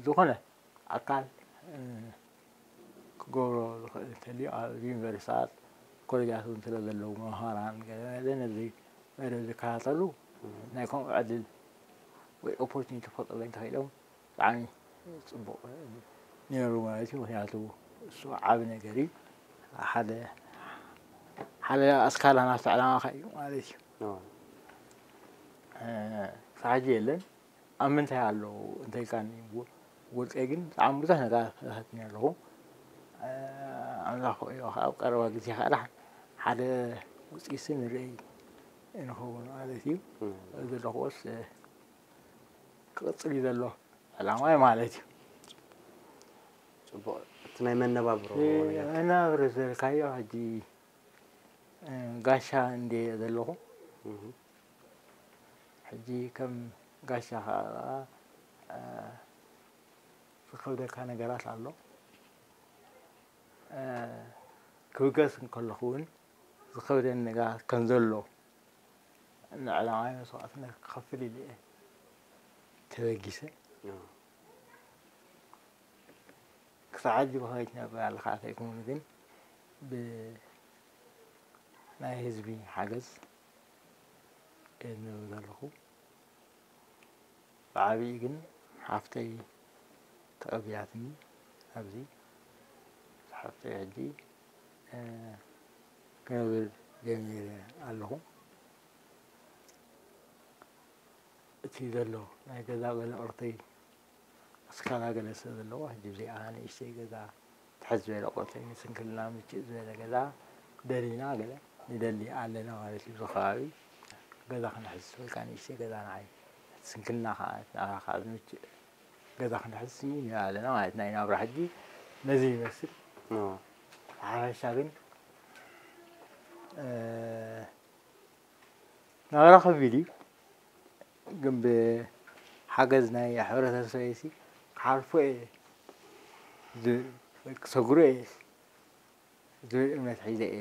ዝኾነ ኣካል ክገብሮ ዝኽእል እንተልዩ ኣብ ዩኒቨርሲታት ኮሌጃት እውን ስለ ዘለዉ መምሃራን ገለ ነዚ መደብ ዝከታተሉ ናይ ከምኡ ዕድል ወይ ኦፖርቹኒቲ ክፈጥሩለይ እንተኽኢሎም ብጣዕሚ ፅቡቕ ነይሩ ማለት እዩ ምክንያቱ እሱ ዓብ ነገር እዩ ሓደ ሓደ ኣስካላ ናብቲ ዕላማኻ እዩ ማለት እዩ ክሳብ ሕጂ የለን ኣብ ምንታይ ኣለዉ እንተልካኒ ውልቀይ ግን ብጣዕሚ ብዙሕ ነገራት ተፈታቲኒ ኣለኹ ኣምላኽ ክእዮ ከዓ ኣብ ቀረባ ግዜ ከዓ ሓደ ውፅኢት ንርኢ ንኸውን ማለት እዩ ዘለኹዎስ ክቕፅል እዩ ዘሎ ዕላማይ ማለት እዩ ፅቡቅ እቲ ናይ መነባብሮ ነገር መናብሮ ዝበልካዮ ሕጂ ጋሻ እንደ ዘለኹ ሕጂ ከም ጋሻ ከዓ ዝከብደካ ነገራት ኣሎ ክብገስ እንከለኹ እውን ዝኸብደኒ ነገራት ከም ዘሎ ንዕላማይ መስዋእትነት ክኸፍል ኢለ እየ ተበጊሰ። ክሳዕ ሕጂ ብኸቢድ ነበር ኣለካ ኣይኮኑን፣ ግን ብናይ ህዝቢ ሓገዝ እየ ዝነብር ዘለኹ። ብዓብዪ ግን ሓፍተይ ተቐቢላትኒ ኣብዚ ሓፍተይ ሕጂ ክነብር ጀሚረ ኣለኹ። እቲ ዘሎ ናይ ገዛ ገለ ቅርተይ ኣስካላ ገለ ስለ ዘለዎ ሕጂ እዚኣ ንእሽተይ ገዛ ትሕዝ ዝበለ ቅርተይ ንስንክልና ምችእ ዝበለ ገዛ ደሊና ገለ ንደሊ ኣለና ማለት እዩ። እዚ ከባቢ ገዛ ክነሕዝ ወይ ከዓ ንእሽተይ ገዛ ንዓይ ስንክልና ከዓ ንዓኻ ከዓ ዝምችእ ገዛ ክነሕዝ ኣለና ማለት ናይ ናብራ ሕጂ ነዚ ይመስል። ሓፈሻ ግን ናብራ ከቢድ እዩ፣ ግን ብሓገዝ ናይ ሕብረተሰበይሲ ክሓልፎ እየ ክሰግሮ እየ ዝብል እምነት ሒዘ እየ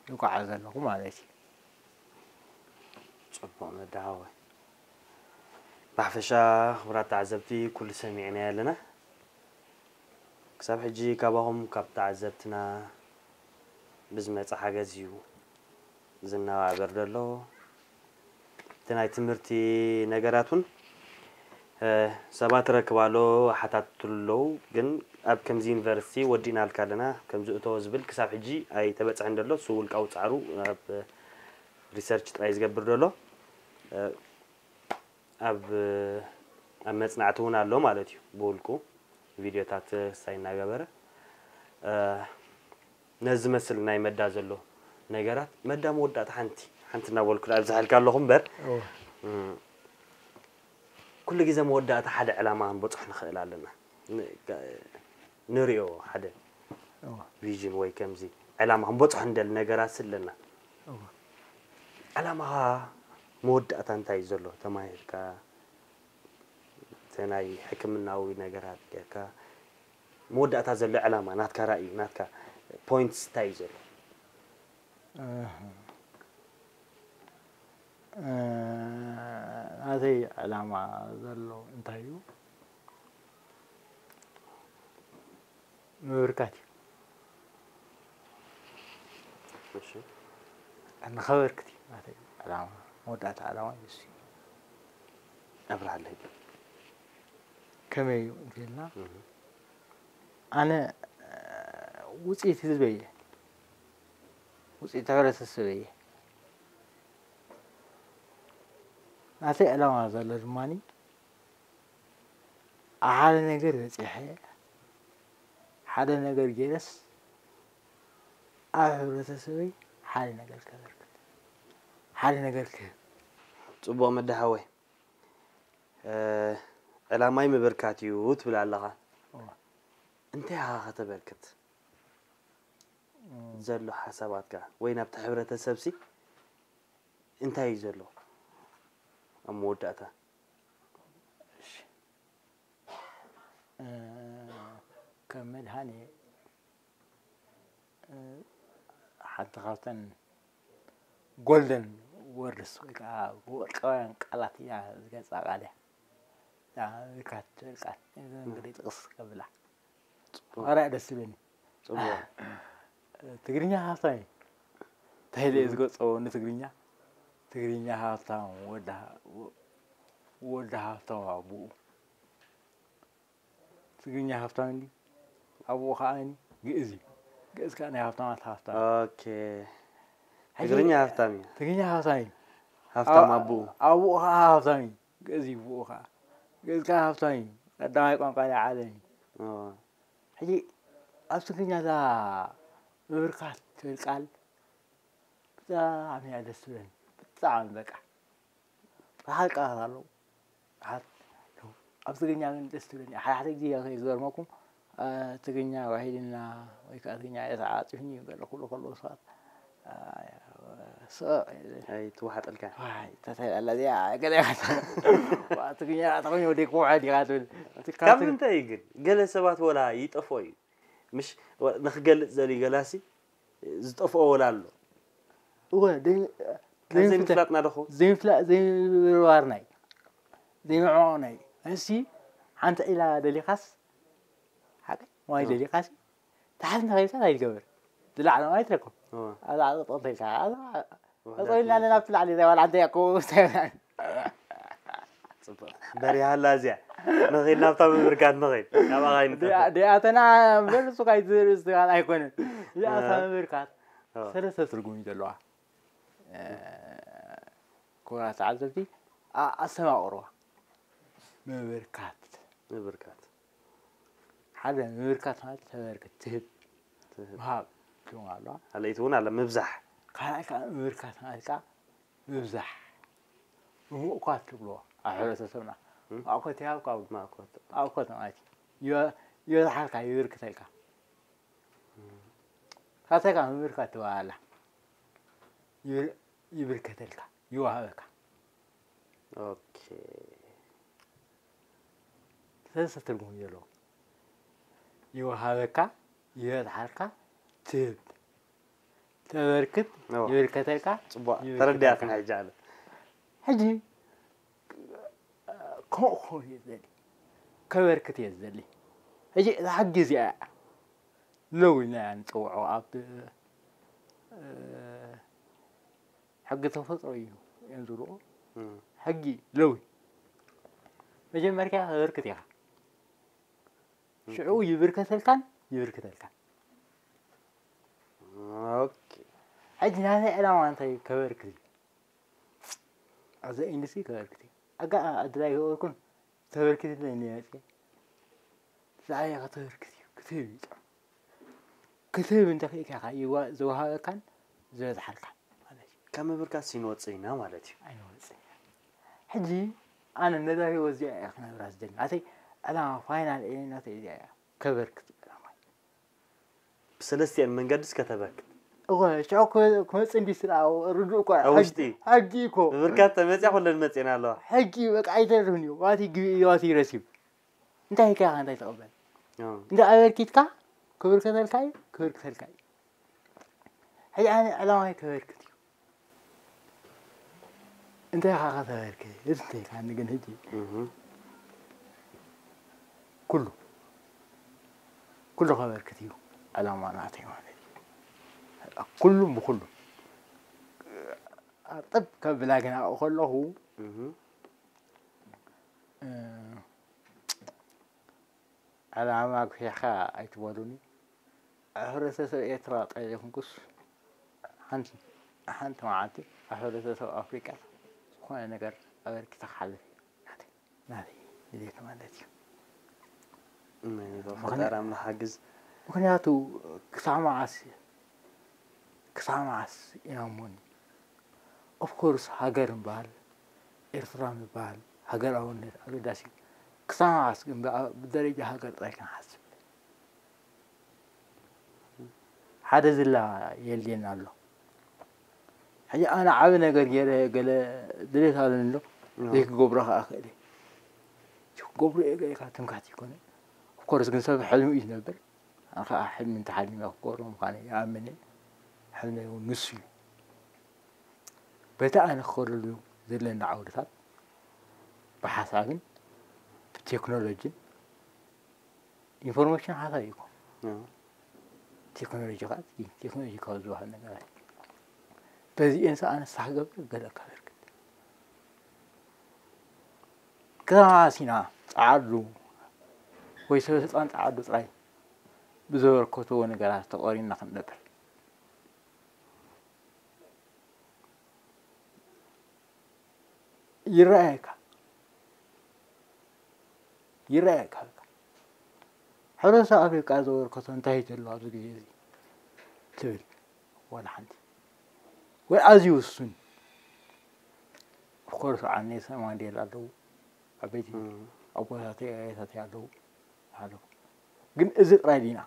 ዝጓዓዝ ዘለኹ ማለት እዩ። ፅቡቕ መዳሃወ ብሓፈሻ ክቡራት ተዓዘብቲ ኩሉ ሰሚዕና ኣለና። ክሳብ ሕጂ ካባኹም ካብ ተዓዘብትና ብዝመፀ ሓገዝ እዩ ዝነባበር ዘሎ። እቲ ናይ ትምህርቲ ነገራት እውን ሰባት ረክብ ኣሎ ሓታትሉ ኣለዉ። ግን ኣብ ከምዚ ዩኒቨርሲቲ ወዲእናልካ ኣለና ከምዚ እቶ ዝብል ክሳብ ሕጂ ኣይተበፅሐን ዘሎ። እሱ ውልቃዊ ፃዕሩ ኣብ ሪሰርች ጥራይ ዝገብር ዘሎ ኣብ ኣብ መፅናዕቲ እውን ኣሎ ማለት እዩ። ብውልቁ ቪድዮታት ሳይ እናገበረ ነዚ ዝመስል ናይ መዳ ዘሎ ነገራት መዳ መወዳእታ ሓንቲ ሓንቲ እናበልኩ ኣብዝሓልካ ኣለኹ እምበር ኩሉ ግዜ መወዳእታ ሓደ ዕላማ ክንበፅሖ ንኽእል ኣለና። ንሪኦ ሓደ ቪዥን ወይ ከምዚ ዕላማ ክንበፅሖ እንደሊ ነገራት ኣለና። ዕላማኻ መወዳእታ እንታይ እዩ ዘሎ? ተማሂርካ እቲ ናይ ሕክምናዊ ነገራት ጌርካ መወዳእታ ዘሎ ዕላማ ናትካ ራእዩ ናትካ ፖይንትስ እንታይ እዩ ዘሎ? ናተይ ዕላማ ዘሎ እንታይ እዩ? ምብርካት እዩ። ንኸበርክት እዩ ናተይ ዕላማ፣ መወዳእታ ዕላማ እዩ እሱ። ኣብርሃለይ። ከመይ እዩ እንተልና ኣነ ውፅኢት ህዝበይ እየ፣ ውፅኢት ሕብረተሰበይ እየ። ናተይ ዕላማ ዘሎ ድማ ኣብ ሓደ ነገር በፂሐ ሓደ ነገር ገይረስ ኣብ ሕብረተሰበይ ሓደ ነገር ከበርክት ሓደ ነገር ክህብ። ፅቡቕ መዳሃወይ ዕላማይ ምብርካት እዩ ትብል ኣለኻ። እንታይ ኢኻ ከተበርክት ዘሎ ሓሳባትካ ወይ ናብቲ ሕብረተሰብሲ እንታይ እዩ ዘሎ ኣብ መወዳእታ? ከም መድሃኔ ሓንቲ ካብተን ጎልደን ወርድስ ወይ ከዓ ወርቃውያን ቃላት እያ ዝገልፃ ቃል እያ። እዛ ምብርካት ትብል ቃል እዚ እንግዲህ ጥቕስ ከብላ ኣራይ ደስ ይብለኒ። ትግርኛ ሃብታም እዩ ተባሂለ እየ ዝገልፆ ንትግርኛ። ትግርኛ ሃብታም ወዲ ሃብታም ኣቦኡ ትግርኛ ሃብታም እንዲ ኣብኡ ከዓ ግእዝ እዩ። ግእዝ ከዓ ናይ ሃብታማት ሃብታም እዩ። ኦኬ። ትግርኛ ሃብታም እዩ። ትግርኛ ሃብታም እዩ። ሃብታም ኣብኡ። ኣብኡ ከዓ ሃብታም እዩ። ግእዝ እዩ ብኡ ከዓ። ግእዝ ከዓ ሃብታም እዩ። ቀዳማይ ቋንቋ ናይ ዓለም እዩ። ሕጂ ኣብ ትግርኛ እዛ ምብርካት ትብል ቃል ብጣዕሚ እያ ደስ ትብለኒ። ብጣዕሚ በቃ። ብዙሓት ቃላት ኣለዉ። ብዙሓት ኣለዉ። ኣብ ትግርኛ ግን ደስ ትብለኒ። ሓደ ሓደ ግዜ እያ ዝገርመኩም፣ እ፣ ትግርኛ ውሒድና ወይ ከዓ ትግርኛ እየ ተዓፂፍኒ ገለ ክብሉ ከለዉ ሰባት፣ እ፣ ስቕ ኢለ፣ ኣይትወሓጠልካ። ዋይ፣ እንታይ ትብል ኣላ እዚኣ? ገለ ኢኻ ትብል። ዋ፣ ትግርኛ ተኾይኑ ወደይ ክውሓድ ኢኻ ትብል። እቲ ካብ ካብ ትግ- ምንታይ እዩ ግን? ገለ ሰባት ወላ ይጠፍኦ እዩ። ምሽ ወ- ንኽገልፅ ዘልዩ ገላሲ ዝጠፍኦ ወላ ኣሎ። እወ ደይ- ካብ ዘይምፍላጥና ደኹ ዘይምፍላጥ ዘይምብርባርና እዩ ዘይምዕዋቕና እዩ። እሲ ሓንቲ ዒላ ደሊኻስ ሓቂ ማይ ደሊኻሲ ተሓት እንተኸይልካ እንታይ ትገብር? ዝላዕለ ማይ ትረክብ። ኣብዛ ጥቕጥልካ ጠጠው ኢልና ኣለና ኣብቲ ላዕሊ ናይ ዋላ እንታይ ያኮ በሪሃላ እዚኣ ንኸይድ ናብታ ምብርካት ንኸይድ ናብ ኣኻይ ንጠፍእ ዲኣተና እምበር እሱ ካይትርእስ ትኻል ኣይኮነን። ዲኣታ ምብርካት ሰለስተ ትርጉም እዩ ዘለዋ። ክቡራት ተዓዘብቲ ኣስተማቕርዋ ምብርካት ምብርካት ሓደ ምብርካት ማለት ተበርክት ትህብ ምሃብ ትህብ ኣለዋ። ኣለይቲ እውን ኣለ ምብዛሕ ካልኣይ ከዓ ምብርካት ማለት ከዓ ምብዛሕ ምእኳት ትብልዎ ኣብ ሕብረተሰብና ማእኮት ይሃብካ ብሉ ማእኮት ማእኮት ማለት እዩ። ይበዝሓልካ ይብርክተልካ ሳተካ ምብርካት ትበሃል ኣላ ይብርከተልካ ይወሃበካ ኦኬ ሰለስተ ትርጉም እዩ ዘለዎ። ይወሃበካ፣ ይበዝሓልካ፣ ትህብ፣ ተበርክት፣ እወ። ይብርከተልካ፣ ፅቡቅ ይብርከተልካ። ተረዲኣትና ሕጂ ኣለ ሕጂ ከምኡ ክኸውን እየ ዝደሊ፣ ከበርክት እየ ዝደሊ። ሕጂ እዛ ሕጊ እዚኣ እያ ለው ኢልና ንፅውዖ ኣብ እ፣ ሕጊ ተፈጥሮ እዩ እዮም ዝብልዎ። ሕጊ ለው መጀመርያ ከበርክት ኢኻ። ሽዑ ይብርከተልካን ይብርከተልካን። ኦኬ ሕጂ ናተይ ዕላማ እንታይ ከበርክት እዩ? ኣብዚ ኢንዱስትሪ ከበርክት እዩ። ኣጋ ኣድላይ ገበርኩን ተበርክትለይ ንመፅእ ዝዓበየ ከተበርክት እዩ ክትህብ እዩ ጥዑም። ክትህብ እንተኽእልካ ኢኻ ይዋ- ዝወሃበካን ዝበዝሓልካ ማለት እዩ። ካብ ምብርካት ሲንወፅእ ኢና ማለት እዩ ኣይንወፅእ ሕጂ ኣነ ነዛ ህይወት እዚኣ እያ ክነብራ ዝደሊ ናተይ ዕላማ ፋይናል ኤ ናተይ እዚኣ እያ ከበርክት ዕላማ ብሰለስቲአን መንገድስ ከተበርክት እወ ሽዑ ክመፅእ እንዲ ስራ ርዱእ እኮ ኣብ ውሽጢ። ሕጊ እኮ ምብርካት ተመፅያ ኩለን መፅእና ኣለዋ ሕጊ በቃ ኣይተርፍን እዩ ዋቲ ግቢ እዩ ዋቲ ረሲብ እንታይ ኢልካ ኢኻ እንታይ ተቐበል እ። እንደ ኣበርኪትካ ክብርከተልካ እዩ ክብርከተልካ እዩ ሕጂ ኣነ ዕላማይ ከበርክት እዩ እንታይ ኢኻ ከተበርክት እንታይ ኢልካ ግን ሕጂ እህ። ኩሉ ኩሉ ከበርክት እዩ ዕላማ ናተይ ማለት እዩ ኩሉ ብኩሉ ኣጠብ ከብላ ግን ኣብኡ ከለኹ እህ። እ፣ ዕላማ ኣግፊሕካ ኣይትበሉኒ። ኣብ ሕብረተሰብ ኤርትራ ጥራይ ዘይኮንኩስ ሓንቲ ሓንቲ መዓልቲ ኣብ ሕብረተሰብ ኣፍሪቃ ዝኾነ ነገር ኣበርኪተ ክሓልፍ እየ። ናተይ ናተይ ድሌት ማለት እዩ። እመኒ፣ ፈጣሪ ኣምላኽ ሓግዝ። ምክንያቱ ክሳብ መዓስ ክሳብ መዓስ ኢና እሞኒ ኦፍኮርስ ሃገር ምባል ኤርትራ ምባል ሃገራውነት ኣገዳሲ እዩ። ክሳብ መዓስ ግን ብኣ- ብደረጃ ሃገር ጥራይ ክንሓስብ ሓደ ዝላ የልየና ኣሎ። ሕጂ ኣነ ዓብ ነገር ገይረ ገለ ድሌት ኣለኒ ኣሎ ዘይክገብሮ ከዓ ክእል እየ። ክገብሮ እየ ገይርካ ትምካሕቲ ይኮነ ኦፍኮርስ ግን ሰብ ሕልሚ እዩ ዝነብር ኣነ ከዓ ሕልሚ እንተሓሊመ ክገብሮ ምዃነ ይኣምን እየ። ሕልሚ እውን ንሱ እዩ። በቲ ኣነ ክኸደሉ ዘለና ዓውድታት ብሓሳብን ብቴክኖሎጂን ኢንፎርሜሽን ሓሳብ እዩ እኮ። ቴክኖሎጂ ከዓ ቴክኖሎጂ ካብ ዝበሃል ነገራት በዚኤን ሰኣነ ሳህ ገብር ገለ ከበርክት ከተማ ሲና ፀዓዱ ወይ ሰበ ስልጣን ፀዓዱ ጥራይ ብዘበርከትዎ ነገራት ተቆሪና ክንነብር ይረኣየካ ይረኣየካ በቃ። ሕብረተሰብ ኣፍሪቃ ዘበርከቶ እንታይ እዩ ዘሎ ኣብዚ ግዜ እዚ ትብል ዋላ ሓንቲ ወይ ኣዝዩ ውሱን። ኦፍኮርስ ኣብ ኔልሰን ማንዴላ ኣለዉ ዓበይቲ ኣቦታተይ ኣያታተይ ኣለዉ ኣለዉ ግን እዚ ጥራይ ዲና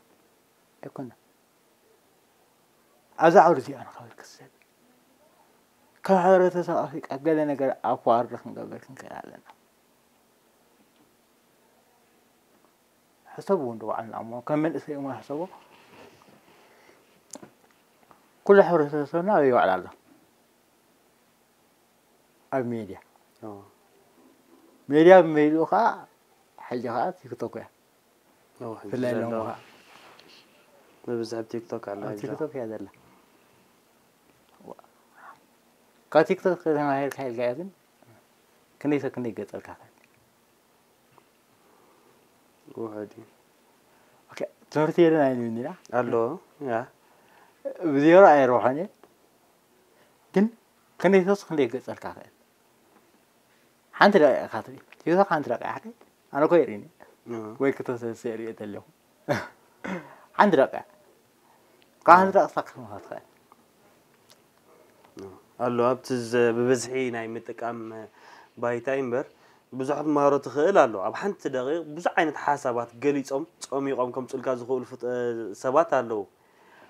ኣይኮነ ኣብዚ ዓውዲ እዚኣ ንኸበርክት ሰብ ከም ሕብረተሰብ ኣፍሪቃ ገለ ነገር ኣኳርዲ ክንገብር ክንክእል ኣለና። ሕሰቡ እውን ባዕልና እሞ ከም መንእሰይ እሞ ሕሰቦ ኩሉ ሕብረተሰብና ኣበይ ይውዕል ኣሎ ኣብ ሜድያ ኦ፣ ሜድያ ብመይድኡ ከዓ ሕጂ ከዓ ቲክቶክ እያ ኦ፣ ሕጂ ብፍላይ ዘሎ ሎም ከዓ ብብዝሒ ኣብ ቲክቶክ ኣላ ኣብ ሕጂ። ቲክቶክ እያ ዘላ ካብ ቲክቶክ ከተማሂርካ ኢልካ እያ ግን ክንደይ ሰብ ክንደይ ገፀልካ ከ ውሕድ እዩ። ኦኬ፣ ትምህርቲ የለን ኣይንብል ኢና ኣሎ ያ ብዜሮ ኣይረብሖን እየ ግን ክንደይ ሰብስ ክንደይ ገፀልካ ክእል ሓንቲ ደቂቃ ኢካ ትርኢ ቲክቶክ ሓንቲ ደቂቃ ሓቂ ኣነ ኮ የርእኒ እ፣ ወይ ክተሰሰ የርእየ ተለኹ ሓንቲ ደቂቃ ካብ ሓንቲ ደቂቃ ክስታክ ክትመኻ ትኽእል ኣሎ ኣብቲ ዘ- ብብዝሒ ናይ ምጥቃም ባይታ እዩ እምበር ብዙሕ ክትመሃሮ ትኽእል ኣሎ። ኣብ ሓንቲ ደቂቕ ብዙሕ ዓይነት ሓሳባት ገሊጾም ጸሚቖም ከምጹልካ ዝኽእሉ ፍጥ- ሰባት ኣለዉ።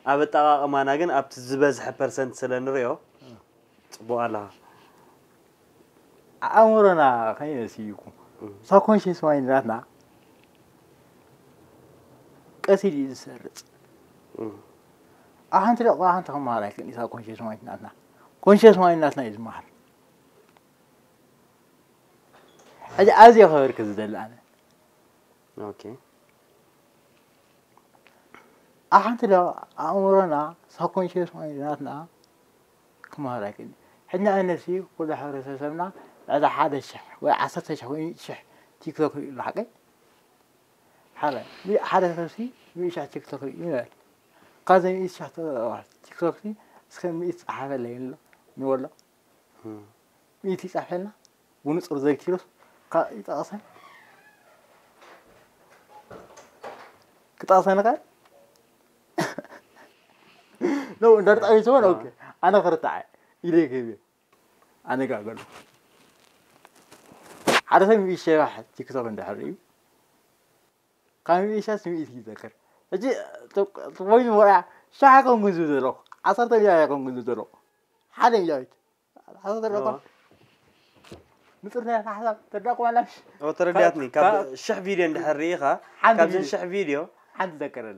ኣብ ኣጠቓቕማና ግን ኣብቲ ዝበዝሐ ፐርሰንት ስለ ንሪኦ ጽቡቕ ኣለኻ። ኣእምሮና ከይነስይኩም ሳኮንሽስ ማይንድ ናትና ቀስ ኢሉ እዩ ዝሰርጽ እም። ኣብ ሓንቲ ደቂቃ ሓንቲ ክመሃር ኣይክእልን እዩ ሳኮንሽስ ማይንድ ናትና ኮንሽስ ማይንድ ናትና እዩ ዝመሃር ሕጂ ኣዝየ ከበርክ ዝደሊ ኣነ ኦኬ ኣብ ሓንቲ ደቂቃ ኣእምሮና ሳኮንሽስ ማይንድ ናትና ክመሃር ኣይክእልን ሕጂ ንኣብነት ኩሉ ሕብረተሰብና ልዕሊ ሓደ ሽሕ ወይ ዓሰርተ ሽሕ ወይ ሚእቲ ሽሕ ቲክቶክ ሪኡ ኣሎ ሓቀይ ሓደ ሚእ- ሓደ ሰብ ሲ ሚእቲ ሽሕ ቲክቶክ ሪኡ ይበል ካብዚ ሚእቲ ሽሕ ተጠቐማት ቲክቶክ ሲ እስከ ሚእቲ ጸሓፈለይ ኣሎ ንበሎ እም። ሚእቲ ይጻሕፈልና ብንጹር ዘኪሩስ ካብ ይጠቐሰ ክጠቕሰ ንኽእል ነው እንዳርጣ ይትሆን ኦኬ ኣነ ክርታዕ ኢለ ይገብ ኣነ ጋር ገሉ ሓደ ሰብ ሚእቲ ሸባሕ ቲክቶክ እንድሕር እዩ ካብ ሚእቲ ሻስ ሚእቲ ይዘክር ሕጂ ኮይኑ ወላ ሻሕ ኮንኩን ዝብ ዘለኹ ዓሰርተ ሚእቲ ኮንኩን ዝብ ዘለኹ ሓደ ሚእቲ ሓሳብ ተረኳ ንጥርታ ሓሳብ ተዳቁ ዋላ ኦ ተረዳትኒ። ካብ ሽሕ ቪድዮ እንድሕር ርኢኻ ሓንቲ ካብዘን ቪድዮ። ሽሕ ቪድዮ ሓንቲ ዘከረኒ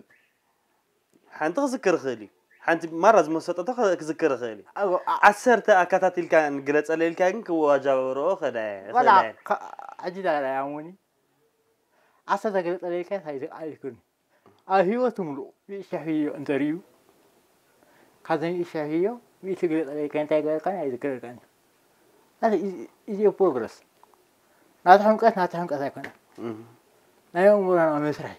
ሓንቲ ክዝክር ይኽእል እዩ። ሓንቲ ማራ ዝመሰጠቶ ክዝክር ይኽእል እዩ። ዓሰርተ ኣካታቲልካ ግለፀለ ኢልካ ግን ክወጃበርኦ ኸዳ ዋላ ሕጂ ዳ ያሙኒ ዓሰርተ ገለፀለ ኢልካ ኣይትኩን ኣብ ህይወቱ ምሉእ ሚእቲ ሺሕ ቪድዮ እንተርእዩ ካብዚ ሚእቲ ሺሕ ቪድዮ ሚእቲ ገለፀለ ኢልካ እንታይ ገበርካን ኣይዝክረልካን እዩ ኢትዮ ፕሮግረስ ናቲ ሕምቀት ናቲ ሕምቀት ኣይኮነን ናይ ኣእምሮና መስርሒ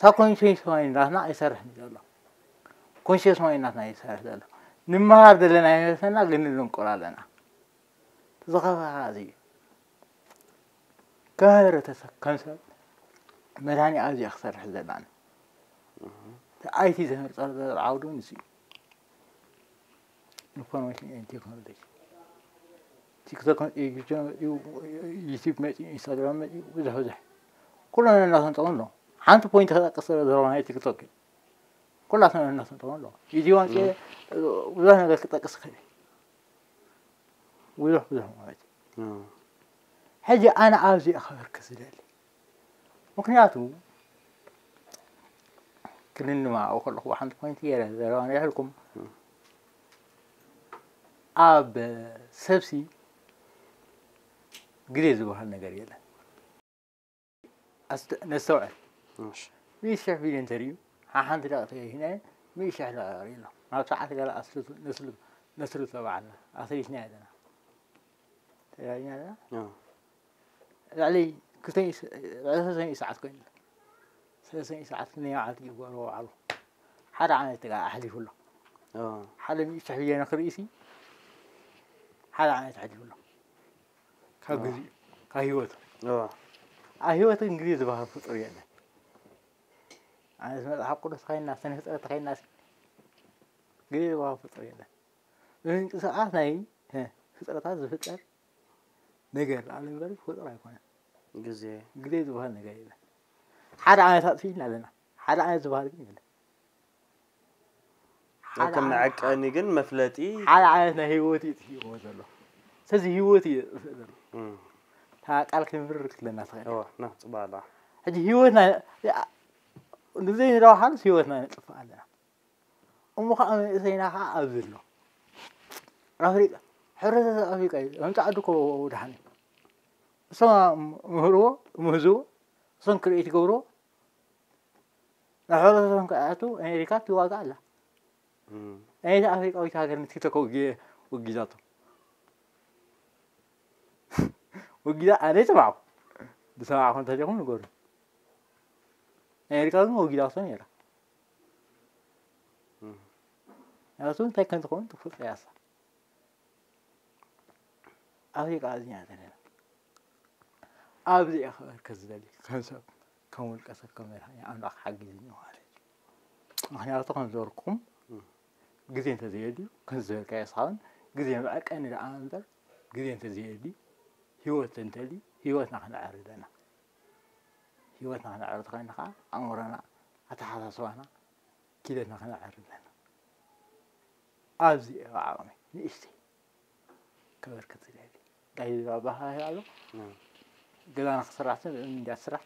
ሳብ ኮንሽስ ማይንድ ናትና ኣይሰርሕን ዘሎ ኮንሽስ ማይንድ ናትና ይሰርሕ ዘሎ ንምሃር ዘለና ይመስለና ግን ንንቆል ኣለና ዝኸፋ እዚ እዩ ከም ሕብረተሰብ ከም ሰብ መድሃኒ ኣብዚ ክሰርሕ ዘላኒ ኣይቲ ዘመርፀ ዓውዱ ንዚ ኢንፎርሜሽን ኤንድ ቴክኖሎጂ ቲክቶክ መፅኡ ዩቲዩብ መፅኡ ኢንስታግራም መፅኡ ብዙሕ ብዙሕ ኩሉ ነናቶም ጥቕሚ ኣለዎ ሓንቲ ፖይንት ክጠቅስ ስለ ዘለዋ ናይ ቲክቶክ ኩላትና ነናቶም ጥቕሚ ኣለዎ ቪድዮ መፅኡ ብዙሕ ነገር ክጠቅስ ይኽእል ብዙሕ ብዙሕ ማለት እዩ ሕጂ ኣነ ኣብዚ ክበርክ ዝደሊ ምክንያቱ ክልንማኡ ከለኹ ሓንቲ ፖይንት ገይረ ዘረባ ነይሕልኩም ኣብ ሰብሲ ግዜ ዝበሃል ነገር የለን ነስተውዕል ሚእቲ ሸሕ ቪድዮ እንተርእዩ ሓሓንቲ ደቂ ተገሂነ ሚእቲ ሸሕ ደቂ ኣሎ ናብ ሰዓት ገለ ኣስልቱ ነስሉ ነስሉ ተባዕልና ኣስሊትና ኣለና ተጋኛ ኣለና ልዕሊ ክልተ ሰዓት ኮይኑ ሰለስተ ሰዓት ክንደይ መዓልቲ ይግበሮ ውዓሉ ሓደ ዓመት ተጋ ኣሕሊፉ ኣሎ ሓደ ሚእቲ ሸሕ ቪድዮ ንክርኢ ሲ ሓደ ዓመት ኣሕሊፉ ኣሎ ካብ ግዜ ካብ ህይወቱ ኣብ ህይወት ግን ግዜ ዝበሃል ፍጡር የለን ኣነስ መፅሓፍ ቅዱስ ተኸይና ስነ ፍጥረት ተኸይና ግዜ ዝበሃል ፍጡር የለን ብምንቅስቃስ ናይ ፍጥረታት ዝፍጠር ነገር ኣለ እምበር ፍጡር ኣይኮነን ግዜ ግዜ ዝበሃል ነገር የለን ሓደ ዓመት ኣጥፊእና ኣለና ሓደ ዓመት ዝበሃል ግን የለን ከም መዐቀኒ ግን መፍለጢ ሓደ ዓይነት ናይ ህይወት እዩ ጥፊእዎ ዘሎ ስለዚ ህይወት እዩ ጥፍእ ዘሎ እታ ቃል ክንብርር ክለና ትኽእል ጽባላ ሕጂ ህይወትና ንዘይ ንረባሓሉስ ህይወትና ንጥፍእ ኣለና እሞ ከዓ መንእሰይና ከዓ ኣብዚ ኣሎ ኣፍሪቃ ሕብረተሰብ ኣፍሪቃ እዩ። ከም ጻዕዱ እኮ ደሓን እዩ። እሶም ምህርዎ፣ ምህዝዎ፣ እሶም ክርኢት ይገብርዎ። ናብ ሕብረተሰቦም ክኣቱ ኣሜሪካ ትዋጋእ ኣላ። እም። ናይዛ ኣፍሪቃዊት ሃገር ንቲክቶክ ወጊ-፣ ወጊዛቶ። ወጊዛ ኣነ ይሰማዕኩ። ዝሰማዕኩም እንተሊኹም ንገሩ። ኣሜሪካ ግን ወጊዛቶ ነይራ። እም። ናቱ እንታይ ከም ዝኸውን ትፈልጦ እያ እሳ። ኣፍሪቃ እዚኣ ዘለና። ኣብዚ እየ ክበርክ ዝደሊ፣ ከም ሰብ፣ ከም ውልቀ ሰብ፣ ከም መድሃኒ ኣምላኽ ሓጊዝኒ ማለት እዩ። ምኽንያቱ ከም ዝበልኩም፣ እም። ግዜ እንተዘየድልዩ፣ ከም ዝበልካዮ እስኻ እውን፣ ግዜ መዕቀኒ ደኣ እምበር፣ ግዜ እንተዘየድልዩ፣ ህይወት እንተልዩ፣ ህይወትና ክነዕሪ ኣለና። ህይወትና ክነዕሪ ተኾይንና ከዓ፣ ኣእምሮና፣ ኣተሓሳስባና፣ ኪደትና ክነዕሪ ኣለና። ኣብዚ እየ ብዓቕመይ ንእሽተይ ከበርክት ዝደሊ። እንታይ ዝብል ኣበሃህላ ኣሎ? እም። ገዛና ክስራሕ ስን ብእምኒ እንድያ ትስራሕ፣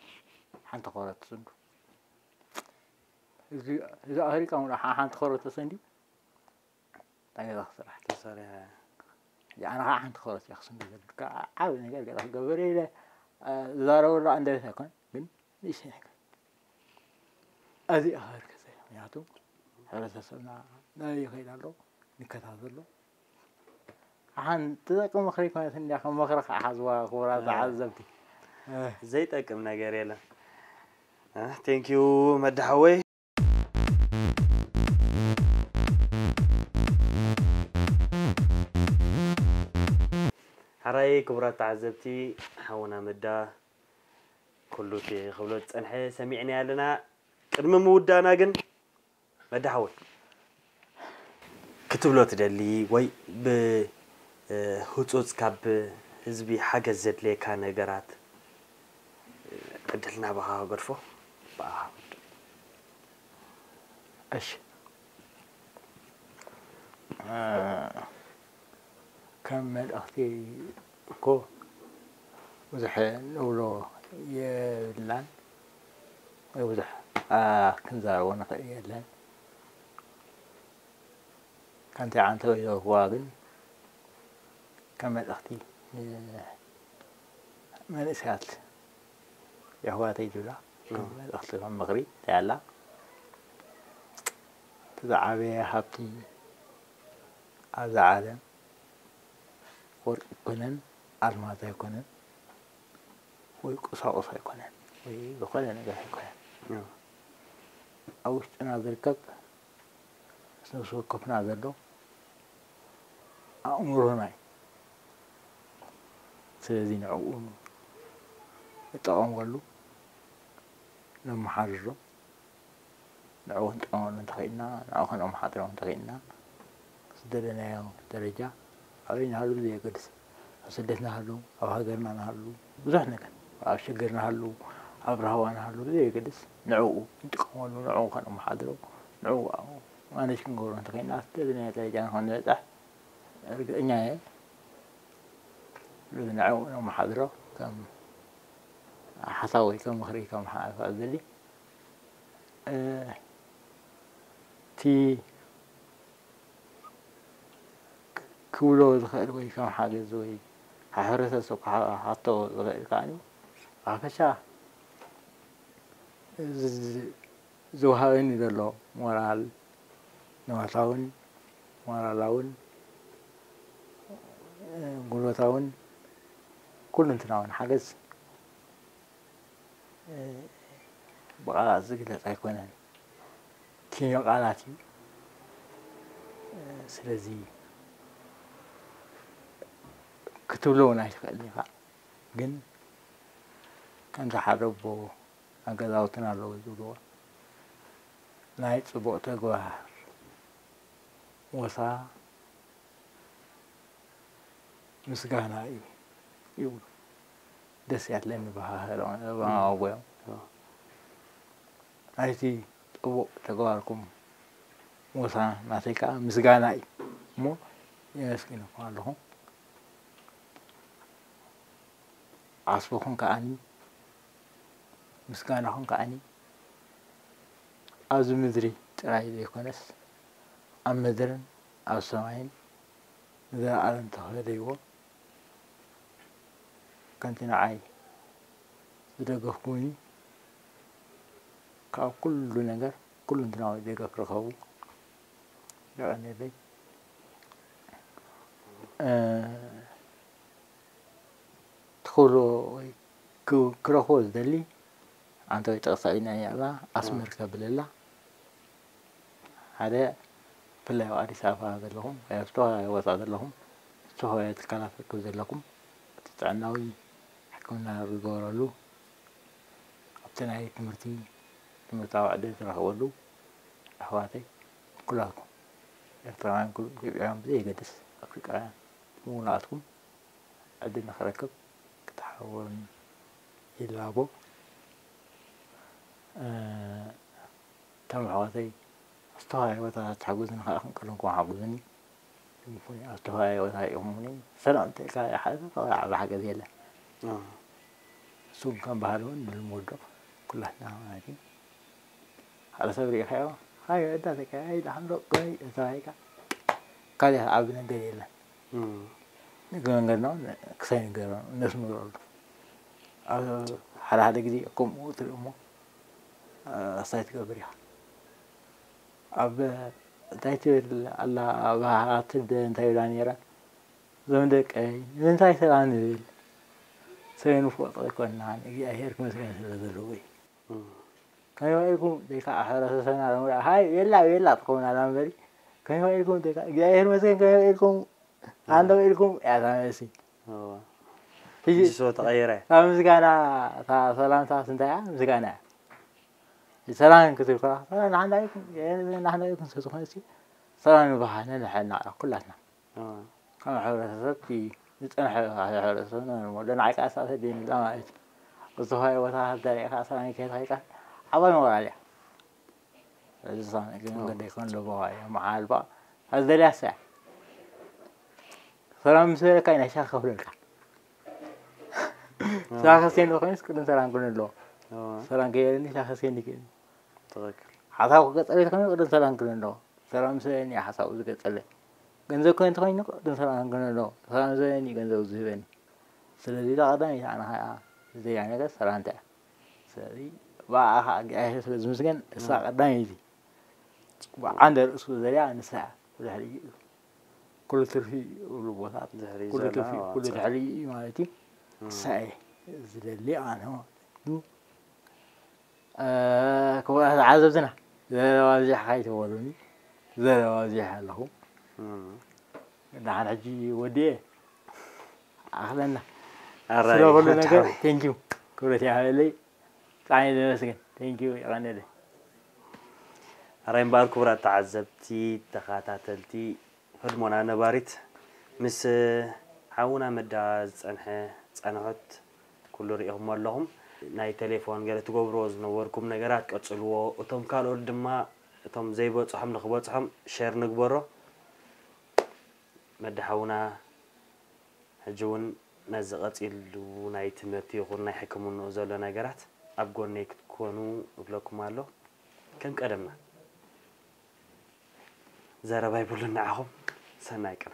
ሓንቲ ኮረት ትስንዱ። እዚ፣ እዚ ኣፍሪቃ ምሎ ሓ-፣ ሓንቲ ኮረት ተሰንድዩ፣ እንታይ ገዛ ክስራሕ? ተሰሪሐ። እዚኣ ኣነ ከዓ ሓንቲ ኮረት እያ ክስንዱ ዘብል። ከዓ ዓቢ ነገር ገዛ ክገብር ኢለ፣ እ፣ ዝዛረበሉ ኣንደበት ኣይኮነን፣ ግን ንእሽተይ ነገር። እዚ እያ ክበርክት ዘላ። ምኽንያቱ ሕብረተሰብና ናበይ ይኸይድ ኣሎ፣ ንከታተሎ። ሓንቲ ትጠቅም ምኽሪ ኮነት እንድያ፣ ከም ምኽሪ ከዓ ሓዝዋ ክቡራት እ። ተዓዘብቲ። እ። ዘይጠቅም ነገር የለን። እ፣ ቴንኪዩ መዳሓወይ። ሓራይ ክቡራት ተዓዘብቲ፣ ሓውና መዳ ኩሉ እቲ ክብሎ ዝጸንሐ ሰሚዕናዮ ኣለና። ቅድሚ ምውዳእና ግን መዳሓወይ ክትብሎ ትደሊ ወይ ብ-፣ እ፣ ህጹጽ ካብ ህዝቢ ሓገዝ ዘድልየካ ነገራት፣ እ፣ ዕድል ናባኻ ክገድፎ። ብኣኻ። እሺ። እ፣ ከም መልእኽቲ እኮ ብዙሕ ንብሎ የብልናን፣ ወይ ብዙሕ፣ አ፣ ክንዛረቦ ንኽእል የለን። ከምቲ ዓንተወይ ዝበልክዋ ግን ከም መልእኽቲ ንመንእሰያት የሕዋተይ ዝብላ ከም እዎ። መልእኽቲ ከም ምኽሪ እንታይ ኣላ? እቲ ዝዓበየ ሃብቲ ኣብዛ ዓለም ወርቂ ኣይኮነን፣ ኣልማዝ ኣይኮነን፣ ወይ ቁሳቁስ ኣይኮነን፣ ወይ ዝኾነ ነገር ኣይኮነን። እዎ። ኣብ ውሽጥና ዝርከብ ምስ ነፍሲ ወከፍና ዘሎ ኣእምሮና እዩ። ስለዚ ንዕኡ ንጠቐመሉ፣ ነመሓድሮ፣ ንዕኡ ክንጠቐመሉ እንተኽኢልና፣ ንዕኡ ከነመሓድሮ እንተኽኢልና፣ ዝደለናዮ ደረጃ ኣበይ ንሃሉ ብዘየገድስ፣ ኣብ ስደት ንሃሉ፣ ኣብ ሃገርና ንሃሉ፣ ብዙሕ ነገር፣ ኣብ ሽግር ንሃሉ፣ ኣብ ራህዋ ንሃሉ ብዘየገድስ፣ ንዕኡ ክንጥቀመሉ፣ ንዕኡ ከነመሓድሮ፣ ንዕኡ ማነጅ ክንገብሮ እንተኽኢልና፣ ዝደለናዮ ደረጃ ንኽንበጽሕ ርግጸኛ እየ። ስለዚ ንዕኡ ነመሓድሮ ከም ሓሳብ ወይ ከም ምኽሪ ከም ሓሳብ ዝደሊ፣ እ፣ እቲ ክብሎ ዝኽእል ወይ ከም ሓገዝ ወይ ካብ ሕብረተሰብ ክሓቶ ዝኽእል ከኣ ብሓፈሻ እዚ ዝወሃበኒ ዘሎ ሞራል፣ ንዋታውን ሞራላውን፣ ጉልበታውን ኩሉንትናውን ሓገዝ ብቃላት ዝግለጽ ኣይኮነን። ኪኖ ቃላት እዩ። ስለዚ ክትብሎ እውን ኣይትኽእልን ኢኻ። ግን ከምዚ ሓደ ኣቦ ኣብ ገዛውትና ኣለዉ ዝብልዎ፣ ናይ ጽቡቕ ተግባር ሞሳ ምስጋና እዩ ይብሉ። ደስ ያለኒ በሃህሎም ኣቦዮም። ናይቲ ጽቡቕ ተግባርኩም ሞሳ ናተይ ከኣ ምስጋና እዩ እሞ የመስግነኩም ኣለኹ። ዓስብኹም ከኣኒ ምስጋናኹም ከኣኒ ኣብዚ ምድሪ ጥራይ ዘይኮነስ ኣብ ምድርን ኣብ ሰማይን ንዘለኣለም ተኸደይዎ ከምቲ ንዓይ ዝደገፍኩምኒ ካብ ኩሉ ነገር ኩሉ እንትናዊ ደገፍ ርኸቡ። የቐንየለይ። ትኽብሮ ወይ ክረኽቦ ዝደሊ ኣንተ ወይ ጠቕሳ ኢልና ያላ ኣስመር ከብለላ ሓደ ብፍላይ ኣብ ኣዲስ ኣበባ ዘለኹም ኣብ ዝተፈላለዩ ቦታ ዘለኹም ዝተፈላለዩ ትካላት ርክብ ዘለኩም እቲ ጥዕናዊ ሕክምና ዝገበረሉ ኣብቲ ናይ ትምህርቲ ትምህርታዊ ዕድል ዝረኽበሉ ኣሕዋተይ ኩላትኩም ኤርትራውያን ኢትዮጵያውያን ብዘየገድስ ኣፍሪቃውያን ምውናትኩም ዕድል ንኽረክብ ክትሓበሩኒ ይላቦ። እቶም ኣሕዋተይ ኣብ ዝተፈላለዩ ቦታታት ትሕግዙኒ ከዓ ክንቀልንኩም ሓግዙኒ። ይኹን ኣብ ዝተፈላለዩ ቦታ ኢኹምኒ ሰላም እንተኢልካ ሓደ ዓቢ ሓገዝ የለን። ንስኩም ከም ባህሊ እውን ንልመዶ ኩላትና ማለት እዩ። ሓደ ሰብ ርኢኻዮ ሃይ ወዳተካ ሃይ ዳሓንዶ ጎይ ተባሂልካ ካልእ ዓቢ ነገር የለን። ንግረ መንገድና እውን ክሳይ ንገሮ ነስምረሉ ሓደ ሓደ ግዜ ከምኡ ትርኢ እሞ ኣሳይ ትገብር ኢኻ ኣብ እንታይ ትብል ኣላ ኣብ ሃሃት እንታይ ብላ ነይራ እዞም ደቀይ ንምንታይ ሰላም ንብል ሰበይ ንፍወጥ ኣይኮንናን እግዚኣብሔር ክመስገን ስለ ዘለዎ እዩ ከመይ ኢልኩም ደይ ከዓ ሕብረተሰብና ሎም ሃይ ቤላ ቤላ ትኸውን ኣላ እምበሪ ከመይ ኢልኩም ደይ ከዓ እግዚኣብሔር መስገን ከመይ ኢልኩም ኣንዶ ኢልኩም እያ ታመሲ ሕጂ ሕጂ ስለ ተቐየረ ካብ ምስጋና እታ ሰላምታ ስንታይ እያ ምስጋና እያ ሰላም ክትብል ከላ ሰላም ንሓንዳ ኢልኩም ንሓንዳ ኢልኩም ስለ ዝኾነ ሰላም ንባሃነ ንሕና ኩላትና ካብ ሕብረተሰብ እቲ ዝፀንሐ ሕብረተሰብ ንወደ ንዓይ ከዓ ሳተ ደንላ ማለት እዩ። ዝተፈላለዩ ቦታታት ዘሪእካ ሰላም ከይትኸይካ ዓባይ ሞራል እያ። እዚ ሳነ ግን ገደ ይኮን ለቦዋ እያ መዓልባ ኣዝደልያ ሰያ ሰላም ምስ በለካ ኢና ሻ ከፍለልካ። ሳኸሴን ኮይንስ ቅድም ሰላም ክን ኣለዎ። ሰላም ከየለኒ ሳኸሴን ይክእል። ትኽክል። ሓሳብ ክቀፀለ ተኮይኑ ቅድም ሰላም ክን ኣለዎ። ሰላም ምስ በለኒ ሓሳቡ ዝገጸለይ። ገንዘብ ከ እንተኾይኑ ቅድም ሰላም ክን ኣለዎ። ሰላም ምስ በለኒ ገንዘብ ዝህበኒ። ስለዚ እዛ ቀዳመይቲ ኣነ ኸኣ ዝደልያ ነገር ሰላምታ እያ። ስለዚ ብኣኻ እግዚኣብሔር ስለ ዝምስገን እሳ ቀዳመይቲ ብዓንደ ርእሱ ዝደልያ ንሳ እያ። ብድሕሪኡ እዩ። ኩሉ ትርፊ ይብሉ ቦታት ድሕሪ ኩሉ ዘላ ትርፊ ኩሉ ትርፊ። ድሕሪ እዩ ማለት እዩ። ንሳ እየ ዝደሊ ኣነ ማለት እዩ። ክቡራት ተዓዘብትና ዘረባ ኣብዚሕኻ ኣይትበሉኒ። ዘረባ ኣብዚሐ ኣለኹ። ንሓን ሕጂ ወዲኤ ኣኽለና ኣራይ፣ ስለ ኩሉ ነገር ተሓዊ። Thank you ክብረት ይሃበለይ። ብጣዕሚ ዘመስገን። Thank you ይቐነለ። ኣራይ እምበኣር ክቡራት ተዓዘብቲ፣ ተኸታተልቲ ህድሞና ነባሪት ምስ ሓውና መዳ ዝጸንሐ ጸንሖት ኩሉ ርኢኹሞ ኣለኹም። ናይ ቴሌፎን ገለ ትገብርዎ ዝነበርኩም ነገራት ቀጽልዎ። እቶም ካልኦት ድማ እቶም ዘይበጽሖም ንኽበጽሖም ሸር ንግበሮ። መዳ ሓውና ሕጂ እውን ነዚ ቀጺሉ ናይ ትምህርቲ ይኹን ናይ ሕክምንኡ ዘሎ ነገራት ኣብ ጎነይ ክትኮኑ እብለኩም ኣሎ። ከም ቀደምና ዘረባ ይብሉን ንዓኹም ሰናይ ቅነ።